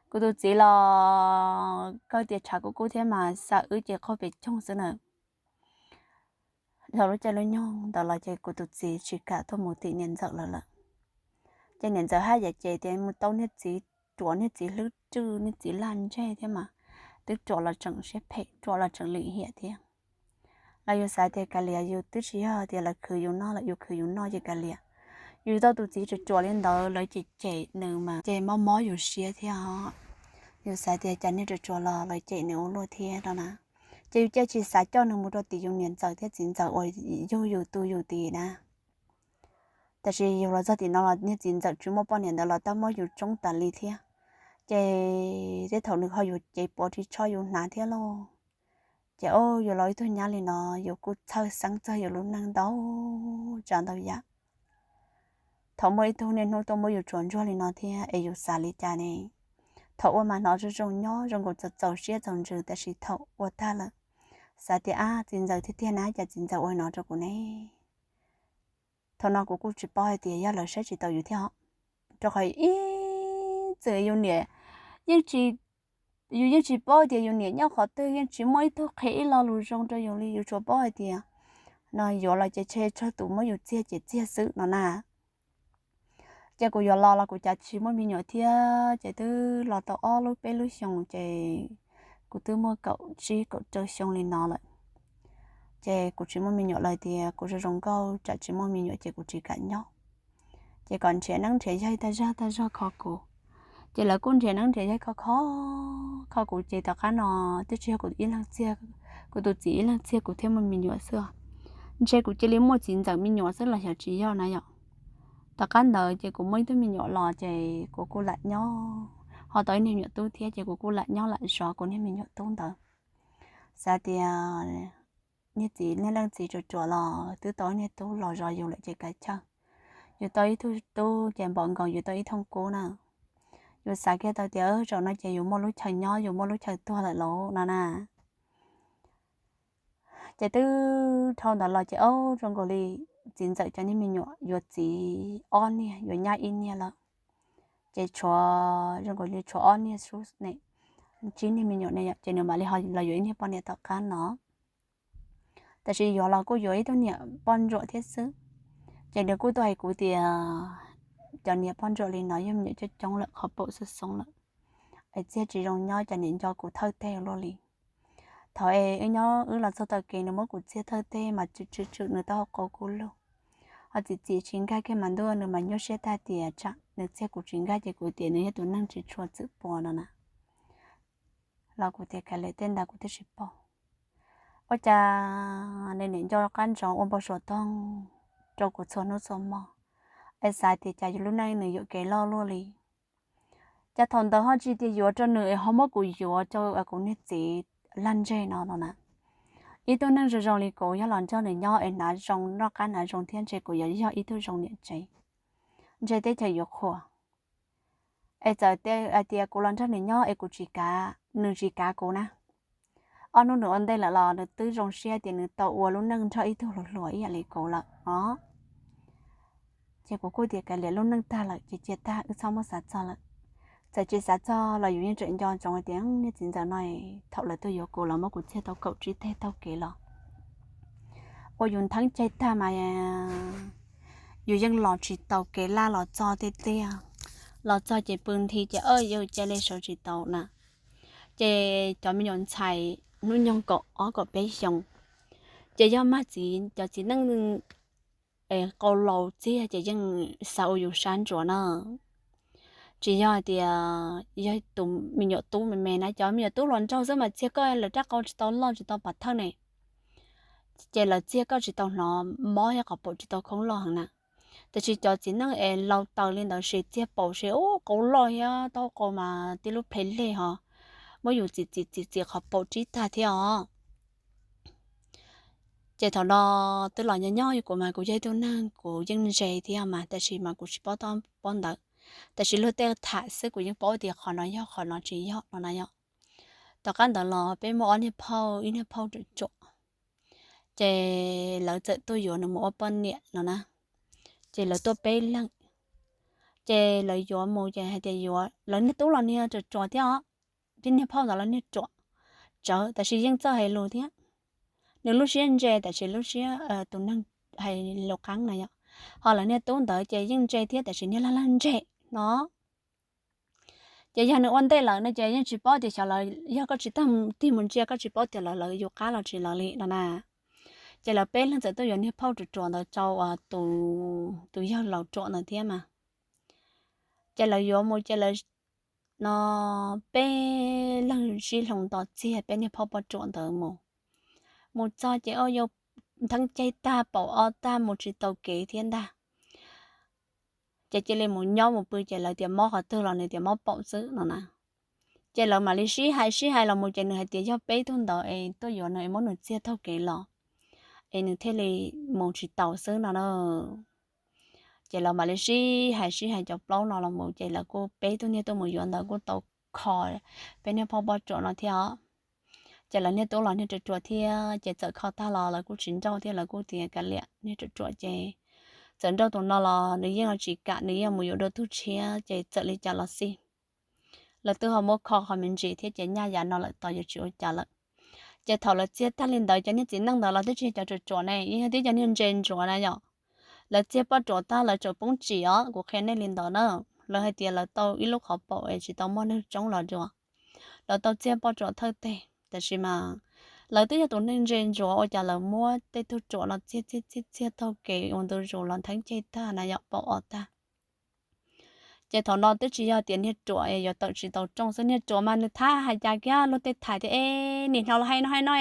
Kuv tus txiv los kawg tias tshav kuj kub thiab mas xa wb ces qaug pes coog xwb na. Dhau lub caij lub nyoog ntawd los ces kuv tus txiv tsis kam tuaj mus tim niam ntxawm lawm lawm. Ces niam ntxawm haj yam ces tias mus tau niag txiv ruam, niag txiv hlwb rwj, niag txiv lag ntseg thiab mas twb ruam los tseem siab phem, ruam los tseem lim hiam thiab. Los yus xav tias kav liam, yus twb tsis yog tias lawv khwv yus noj lawm, yus khwv yus noj ces kav liam. Yus tau tus txiv ruam ruam li ntawd lawv cem cem nws mas ces mob mob yus siab thiab os. Yus xav tias cas niag ruam ruam los lawv cem nws ua luaj thiab no na. Ces yus cia tsis xav coj nws mus rau tim yus niam ntxawm thiab txiv ntxawm uas yug yus tu yus tid na. Tab sis yus los txog tim no los niag txiv ntxawm tsis muaj poj niam ntawd los tab muab yus tsoob tas li thiab. Ces tej thaum nws ho yuav cev pov ris tsho yus hnav thiab lauj. Ces o, yus los ib tug nyab li no, yus kuj txhawj xeeb txog yus lub neej ntau tsav ntau yam. Thaum muaj ib tug niaj hnub tuaj muab yus tsuas ntsuag li no thiab es yus xav li cas ne? Thaum ua mas hnov zoo zoo nyob zoo nkaus txaus txaus siab txaus ntsws, tab sis thaum ua tag lawm, xav tias ab, txiv ntxawm tiag tiag na, cas txiv ntxawm ua no rau kuv ne? Thaum no kuv kuj tsis paub hais tias yog lawv saib tsis taus yus thiab os, rau qhov ib txwm yus niam yeej tsis, yus yeej tsis paub tias yus niam nyob qhov twg, yeej tsis muaj ib tug qhia ib lo lus zoo rau yus li, yus tsuas paub hais tias no yuav los ces tseg tsawg tus muab yus txiag ces txiag xwb no na. Ces kuv yuav los los kuv cas tsis muaj me nyuam thiab, ces twb los tau ob lub peb lub xyoos ces kuv twb muaj kaum tsib kaum rau xyoo li no lawm. Ces kuv tsis muaj me nyuam lawm tias kuv zoo zoo nkauj tsam tsis muaj me nyuam ces kuv tsis kam nyob. Ces kom nrhiav neeb nrhiav yaig tag zog tag zog kho kuv. Ces lawv kuj nrhiav neeb nrhiav yaig kho kho, kho kuv ces tom qab no twb tsis yog kuv ib leeg txiag, kuv tus txiv ib leeg txiag kuv thiaj muaj me nyuam xwb. Ntshe kuv cia li muaj txiv ntxawm me nyuam xwb los xyov tsis yog na yom. Tom qab ntawd ces kuv muaj ib tug me nyuam los ces kuv kuj lam nyob, ho tau ib niag me nyuam tub thiab ces kuv kuj lam nyob lam zov kuv niag me nyuam tub ntawd. Xav tias niag txiv, niag leej txiv ruam ruam los twb tau ib niag tub los zov yus lawm ces kav chawj. Yus tau ib tug tub ces npaum nkaus yus tau ib thooj kub na. Yus xav kiag tau tias zaum no ces yus muaj lub chaw nyob, yus muaj lub chaw tuag lawm lauj no na. Ces twb dhau ntawd los ces o, zoo nkaus li txiv ntxawm cov niag me nyuam yuav txiv ob niag, yuav nyab ib niag lawm. Ces tshuav zoo nkaus li tshuav ob niag xub ne, tsib niag me nyuam ne yom, ces nws mam li ho los yuav ib niag poj niam tom qab no. Tab sis yuav los kuj yuav ib tug niam poj ntsuam thiab xwb. Ces nws kuj tuaj hais kuv tias cov niam poj ntsuam li no yog me nyuam coob coob lawm, qhov paum xoob xoob lawm, es txiag tsis zoo nyob, cov niam nco kuv thawj teg luaj li. Thaum es wb nyob wb los txog taw kev nws muab kuv txiag thawj teg mas tswm tswm tswm nws taub hau qau kuj lug, ho txiv txiv tsis nkag kiag mas ntuj, nws mas nyuaj siab tag tias tsam nws txiag kuv tsis nkag ces kuv tias nws yog tus neeg tsis tshua txwm pua no na. Los kuv tias kav liam, tej ntawd kuv twb tsis paub. Ua cas nws niam nco qab ntsoov ua npau suav toog rau kuv txhua hnub txhua hmo, es xav tias cas yus lub neej nws yuam kev loj luaj li. Cas thaum ntawd ho tsis tias yuav rau nws es ho muab kuv yuav rau kuv niag txiv lag ntseg no no na. Ib tug neeg zoo zoo li kuv yog los nrog nws nyob es hnav zoo noj qab hnav zoo thiab ntshe kuv yuav yog ib tug zoo niam tsev, ntshe teb chaws yuav qhuas. Es txawm hais tias kuv los nrog nws nyob es kuv tsis kav, nws tsis kav kuv na, ob hnub nws ua ntej lawm los nws twb zoo siab tias nws tau ua lub neej nrog ib tug hluas hluas ib yam li kuv lawm os. Ces kuv kuj tias kav liam, lub neej tag lawm ces cia tag, wb txhob muab xav txog lawm. Txawm tsis xav txog los yus yeej tseem nco ntsoov hais tias niag txiv ntxawm no thaum lawv tuaj yuav kuv los muab kuv txiag tau kaum tsib teg taug kev los. Ua yus ntheeb ceg tag mas yus yeej los tsis tau kev laj los txog tiag tiag. Los txog ces pw nthi ces yus cia li sawv tsis tau na. Ces cov me nyuam ntxhais hnub nyoog kaum ob kaum peb xyoos, ces yog mag txiv, cov txiv neej qau laus txiag ces yeej xav ua yus sab ntsuav na. Tsis yog hais tias yog tus me nyuam tub me me na, cov me nyuam tub hluas nraug xwb mas txiag koj lawv rab qau tsis tau loj tsis tau pov thawj ne, ces lawv txiag koj tsis tau hnov mob thiab qhov paum tsis tau khoob loj heev na. Tiam sis cov txiv neej es laus taws li ntawd ces txiag paum ces ub qau loj thiab taub qau mas tib lub plhe leg ho muab yus txim txim txim txim qhov paum rib tag thiab os. Ces thaum no twb los nyob nyob kuv mas kuv yog ib tug neeg kuv yeej ntse thiab mas, tab sis mas kuv tsis paub txog pob ntawd, tab sis luag tej tham xwb kuv yeej paub tias qhov no yog qhov no tsis yog no na yom. Tom qab ntawd los peb muaj ob niag phauj, ib niag phauj ruam ruam, ces lawv txawm tuaj yuav nws mus ua poj niam no na. Ces lawv tuaj peb leeg, ces lawv yuav mus ces hais tias yuav, lawv niag tub los niag ruam ruam thiab os, peb niag phauj ntawd los niag ruam tsawv tab sis yeej txawj hais lus thiab. Nws lub siab ntse tab sis lub siab tus neeg hais lus qeeb na yom. Ho lawv niag tub ntawd ces yeej ntse thiab tab sis niag laj laj ntse no. Ces yog nws ua ntej lawm no ces yeej tsis paub tias xyov lawv, yog koj tsis tag tig mus ntsia koj tsis paub tias lawv lawv yus qab los tsis lawv li no na. Ces lawv peb leeg txawm tuaj yuav niag phauj ruam ruam ntawd rau tus yawg laus ruam ntawd thiab mas. Ces lawv yuav mus ces lawv no peb leeg sib hloov nto txiag peb niag phauj poj ruam ntawd mus. Mus txog ces ua yus ntheeb ceg tag paum ob tag mus tsis tau kev thiab ntag. Ces cia li mus nyob mus pw ces lawv tias mob qhov twg los nws tias mob paum xwb no na. Ces lawv mam li sib hais sib hais los mus ces nws hais tias yog peb tug ntawd es tuaj yuav nws es muab nws txiag taug kev los es nws thiaj li mus tsis taus xwb no na. Ces lawv mam li sib hais sib hais cov plaub no los mus ces lawv kuj peb tug niag tuaj mus yuav ntawd kuj tau kho peb niag phauj poj ruam no thiab os. Ces lawv niag tub los niag ruam ruam thiab ces txawm kho tag los lawv kuj tsis nrauj thiab lawv kuj tias kav liam niag ruam ruam ces txawm nrauj tus no los nws yeej tsis kam, nws yeej mus yuav dua tug tshiab ces txawm li cas los xij. Lawv twb ho muab kho qhov me ntsis thiab ces nyaj yav no lawm tos yuav tsis ua cas lawm. Ces thaum lawv txiag tag li ntawd cov niag txiv neej ntawd los twb tsis yog cov ruam ruam ne, yeej yog tib cov niag ntse ntsuav na yom. Lawv txiag poj ruam tag lawv tseem poob tsim os, kuv qhia nej li ntawd na. Lawv hais tias lawv tau ib lub qhov paum es tsis tau muaj neeg tsoob los dua, lawv tau txiag poj ruam thawj teg. Tab sis mas lawv twb yog tus neeg ntse ntsuav ua cas lawv muab tej tug ruam no txiag txiag txiag txiag taug kev ua ntu zus los ntheeb ceg tag na yom, paum ob tag. Ces thaum no twb tsis yog tias niag ruam yuav tawm tsis tau rooj xwb, niag ruam mas nws thab hais cas kiag luag tej tham tias es nim hnov lawv hais no hais no,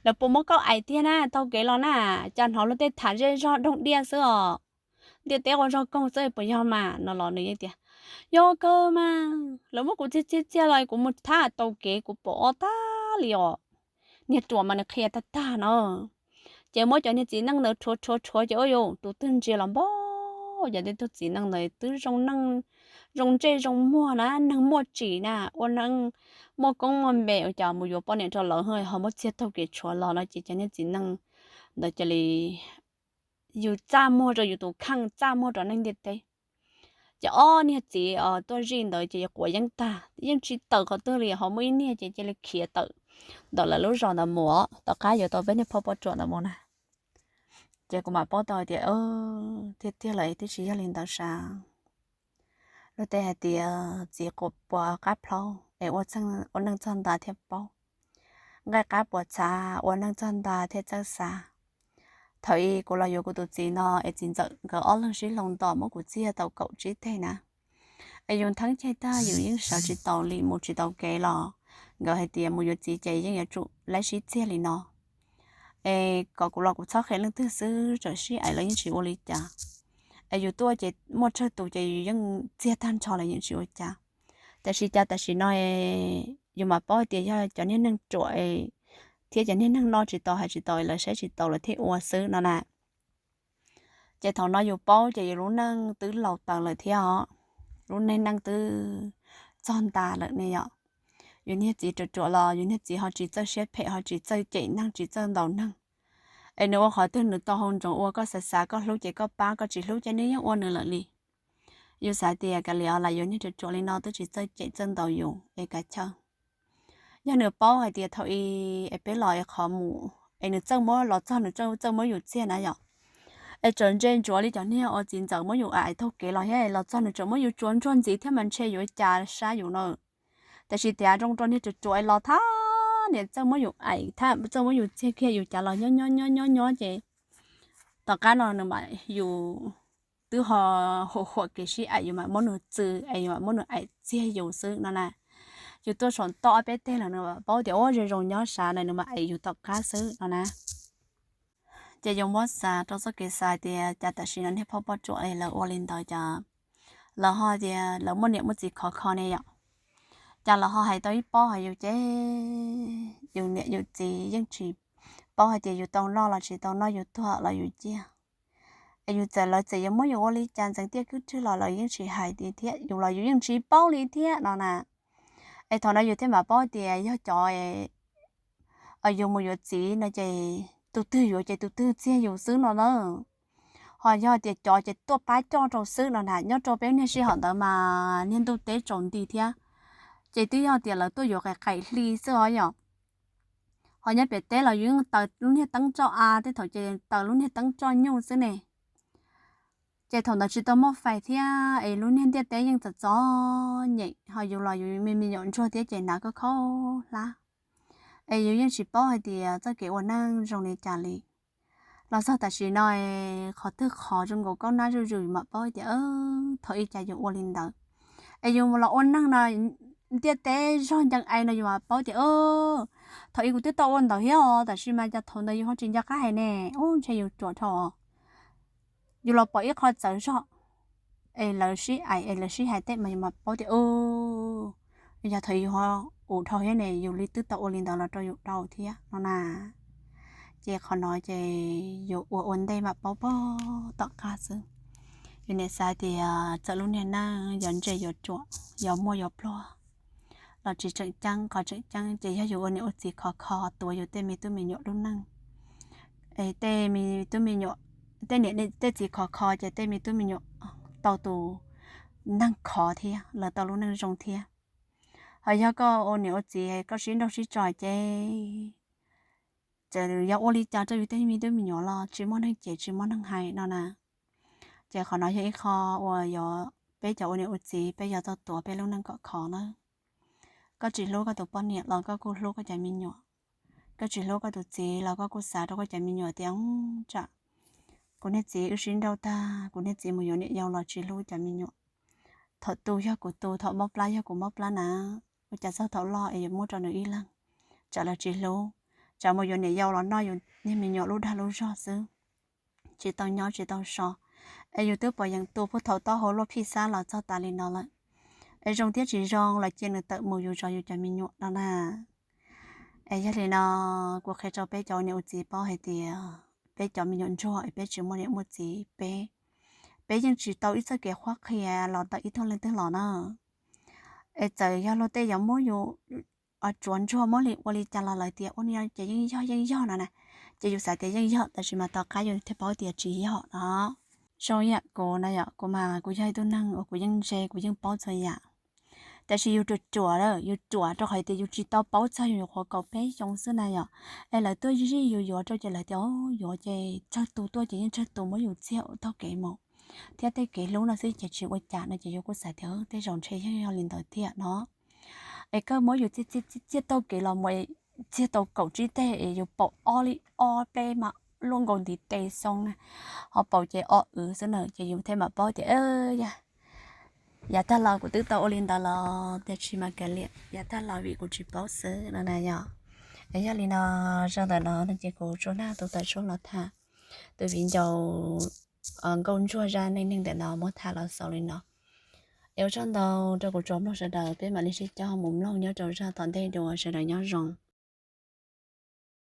lawv puas muab koj aim tiag na, taug kev los na, cas hnov luag tej tham zej zog doog diaj xwb os, ntiaj teb ua zog koog xwb puas yog mas no los nws yeej tias yog kawg mas, lawv muab kuv txiag txiag txiag los kuv mus thab taug kev kuv paum ob tag li os. Niag ruam mas nws qhia tag tag no. Ces muab cov niag txiv neej ntawd rhuav rhuav rhuav ces ua yus tus twg ntsia los npau, ces tej tug txiv neej ntawd twb zoo neej, zoo ntsej zoo muag na, neeg muaj tsim na, ua neej muaj koob muaj npe ua cas mus yuav poj niam rau lawv ho muab txiag taug kev tshuav los no ces cov niag txiv neej ntawd cia li yus txaj muag rau yus tus kheej, txaj muag rau neeg ntiaj teb. Ces ob niag txiv tuaj zij ntawd ces quav yeeb tag yeej tsis tawm qhov twg li, ho muaj ib niag ces cia li khiav tawm ntawm lawv lub zos ntawd mus, tom qab yuav tau peb niag phauj poj ruam ntawd mus na. Ces kuv mam paub tau hais tias tiag tiag lawm twb tsis yog li ntawd sav. Luag tej hais tias txiv quav puas qab plhaub es ua neej txog nta thiaj paub, nqaij qab puas txhav ua neej txog nta thiaj txawj xav. Thaum ub kuv los yuav kuv tus txiv no es txiv ntxawm nkawd ob leeg sib hloov nto muab kuv txiag tau kaum tsib teg na. Es yus ntheeb ceg tag yus yeej sawv tsis taus li, mus tsis tau kev los nkawd hais tias mus yuav txiv ces yeej yuav tsum laib sib txiag li no. Es kom kuv los kuv txhob qhia leej twg xwb, txawm sib aim los yeej tsis ua li cas. Es yus tuaj ces muaj tsawg tus ces yus yeej txiag tag nrho los yeej tsis ua cas. Tab sis cas tam sim no yus mam paub hais tias yog cov niag neeg ruam thiab cov niag neeg noj tsis tau hais tsis tau lawv saib tsis taus lawv thiaj ua xwb no na. Ces thaum no yus paub ces yus lub neej twb laus taws lawm thiab os, lub neej neej twb txog nta lawm ne yom. Yus niag txiv ruam ruam los yus niag txiv ho tsis txawj siab phem, ho tsis txawj cem neeg tsis txawj ntaus neeg. Es nws ua qhov twg nws tau hau ntsoov ua, koj xav xav koj hlub ces koj pab, koj tsis hlub ces nws yeej ua nws lawm li. Yus xav tias kav liam los yus niag ruam ruam li no twb tsis txawj cem txawj ntaus yus es kav chaw. Yog nws paub hais tias thaum ub es peb los es qhov mus es nws txawj muab los txog nws txawj muab yus txiag na yom. Es txawm ntse ntsuav li cov niag uas txiv ntxawm muab yus aim taug kev los thiab los txog nws tseem muab yus tsuav ntsuag ntxiv thiab mas ntshe yuav cas sab yus no. Tab sis tias zoo rau niag ruam ruam es los thab niam txawj muab yus aim thab txawj muab yus txiag kiag yus cas los nyob nyob nyob nyob nyob ces tom qab no nws mam yus twb ho huam huam kev sib aim yus mam muab nws txwv es yus mam muab nws aim txiag yus xwb no na. Yus tuaj saum toj ob peb teg los nws mam paub tias ua zoo zoo nyob sav na nws mam aim yus tom qab xwb no na. Ces yus muab xav rau txoj kev xav tias cas tam sim no niag phauj poj ruam lawv ua li ntawd cas lawv ho tias lawv muaj niam muaj txiv khov kho ne yom. Cas lawv ho hais tau ib pob hais yus ces yus niam yus txiv yeej tsis paub hais tias yus tau noj los tsis tau noj, yus tuag los yus ciaj. Es yus txawm lawv txawm yuav muab yus ua li cas ntxeev tiaj kub rwg los lawv yeej tsis hais li thiab, yus los yus yeej tsis paub li thiab no na. Es thaum no yus thiaj mam paub tias yog cov yus mus yuav txiv no ces tus twg yuav ces tus twg txiag yus xwb no na. Ho yog tias cov ces tuaj pab coj rau xwb no na. Nyob rau peb niag sij hawm ntawd mas niag ntuj teb tsaus nti thiab, ces twb yog tias lawv tuaj yuav qaim qaim hli xwb os yom. Ho nyob pem teb los yus yeej taws lub niag teeb roj av, tej thaum ces taws lub niag teeb roj nyuj xwb ne. Ces thaum ntawd tsis tau muaj fais thiab es lub niag ntiaj teb yeej txom txom nyem, ho yus los yus me me nyuam ntsuag thiab ces hnav khaub khaub hlab. Es yus yeej tsis paub hais tias txoj kev ua neej zoo li cas li. Los txog tam sim no qhov twg qhov zoo nkaus kaub nab zuj zus yus mam paub tias thaum ub cas yus ua li ntawd. Es yus los ua neej no ntiaj teb zog ncees ai no yus mam paub tias thaum ub kuv twb tau ua ntawd thiab os, tab sis mas cas thaum ntawd yus ho tsis nco qab hais ne. Ub, ntshe yus ruam dhau. Yus los pom ib qho txawv zog es lawv sib aim es lawv sib hais tej mas yus mam paub tias yog thaum yus ho ua dhau thiab ne yus li twb tau ua li ntawd los rau yus dhau thiab no na. Ces qhov no ces yus ua ua ntej mam paub pog tom qab xwb. Yus niam xav tias txawm lub niag neej yuav ntse yuav ruam, yuav muaj yuav pluag los tsis tseem ceeb, qhov tseem ceeb ces yog yus ua niam ua txiv khov kho tuav yus tej me tub me nyuam lub neej. Es tej me tub me nyuam, tej niam tej txiv khov kho ces tej me tub me nyuam tau tus neeg khov thiab lawv tau lub neej zoo thiab. Ho yog koj ua niam ua txiv koj sib nrauj sib tso ces txawm yog ua li cas rau yus tej me tub me nyuam los tsis muaj neeg cem tsis muaj neeg hais no na. Ces qhov no yog ib qho uas yog peb cov ua niam ua txiv peb yuav tau tuav peb lub neej kom khov na. Koj tsis hlub koj tus poj niam los koj kuj hlub koj cov me nyuam. Koj tsis hlub koj tus txiv los koj kuj xav rau koj cov me nyuam tias tsam kuv niag txiv wb sib nrauj tag kuv niag txiv mus yuav niam yau los tsis hlub cov me nyuam. Thaum tu yog kuv tu, thaum mob plab yog kuv mob plab na, ua cas txog thaum loj es yuav muab rau nws ib leeg. Tsam lawv tsis hlub, tsam mus yuav niam yau los noj yus niag me nyuam lub dag lub zog xwb, tsis tau nyob tsis tau so. Es yus twb pom yeej tu puag thaum taub hau luaj phij xab los txog tas li no lawm. Es zoo thiab tsis zoo los cia nws tawm mus yus zov yus cov me nyuam no na. Es yog li no, kuv qhia rau peb cov ua niam ua txiv paub hais tias peb cov me nyuam ntsuag es peb tsis muaj niam muaj txiv, peb, peb yeej tsis tau ib txoj kev qhuab qhia los ntawm ib tug leej twg los na. Es txawm yog luag tej yuav muab yus tsuav ntsuag muab li ua li cas los lawv tias ua li no ces yeej yog yeej yog no na. Ces yus xav tias yeej yog tab sis mas tom qab yus thiaj paub tias tsis yog no. Zoo ib yam kuv na yom, kuv mas kuv yog ib tug neeg uas kuv yeej ntse kuv yeej paub txhua yam. Tab sis yus ruam ruam, yus ruam rau qhov tias yus tsis tau paub txog yus nyuam qhuav kaum peb xyoo xwb na yom. Es lawv tuaj zij yus yuav rau ces lawv tias yuav ces tsawg tus tuaj ces yeej tsawg tus muab yus txiag taug kev mus, thiab tej kev hlub no xwb ces tsis ua cas no ces yus kuj xav tias tej zaum ntshe yeej yog li ntawd thiab no. Es koj muab yus txiag taug kev los mus, txiag tau kaum tsib teg es yus paum ob li ob peb mas luaj nkaus ntiv tes xoo na, ho paum ces ob w xwb na ces yus thiaj mam paub tias yog yav tag los kuv twb tau ua li ntawd los tiam sis mas kav liam, yav tag los vim kuv tsis paub xwb no na yom. Es yog li no, zaj ntawm no no ces kuv tsuas nag tus tawm suab los tham tus viv ncaus nkauj ntsuag zaj neej neeg ntawm no muab tham los xaus li no. Es ua tsaug ntau rau kuv tsoom mloog sawv daws, peb mam li sib coj mus mloog nyob rau zaj tom ntej dua, sawv daws nyob zoo.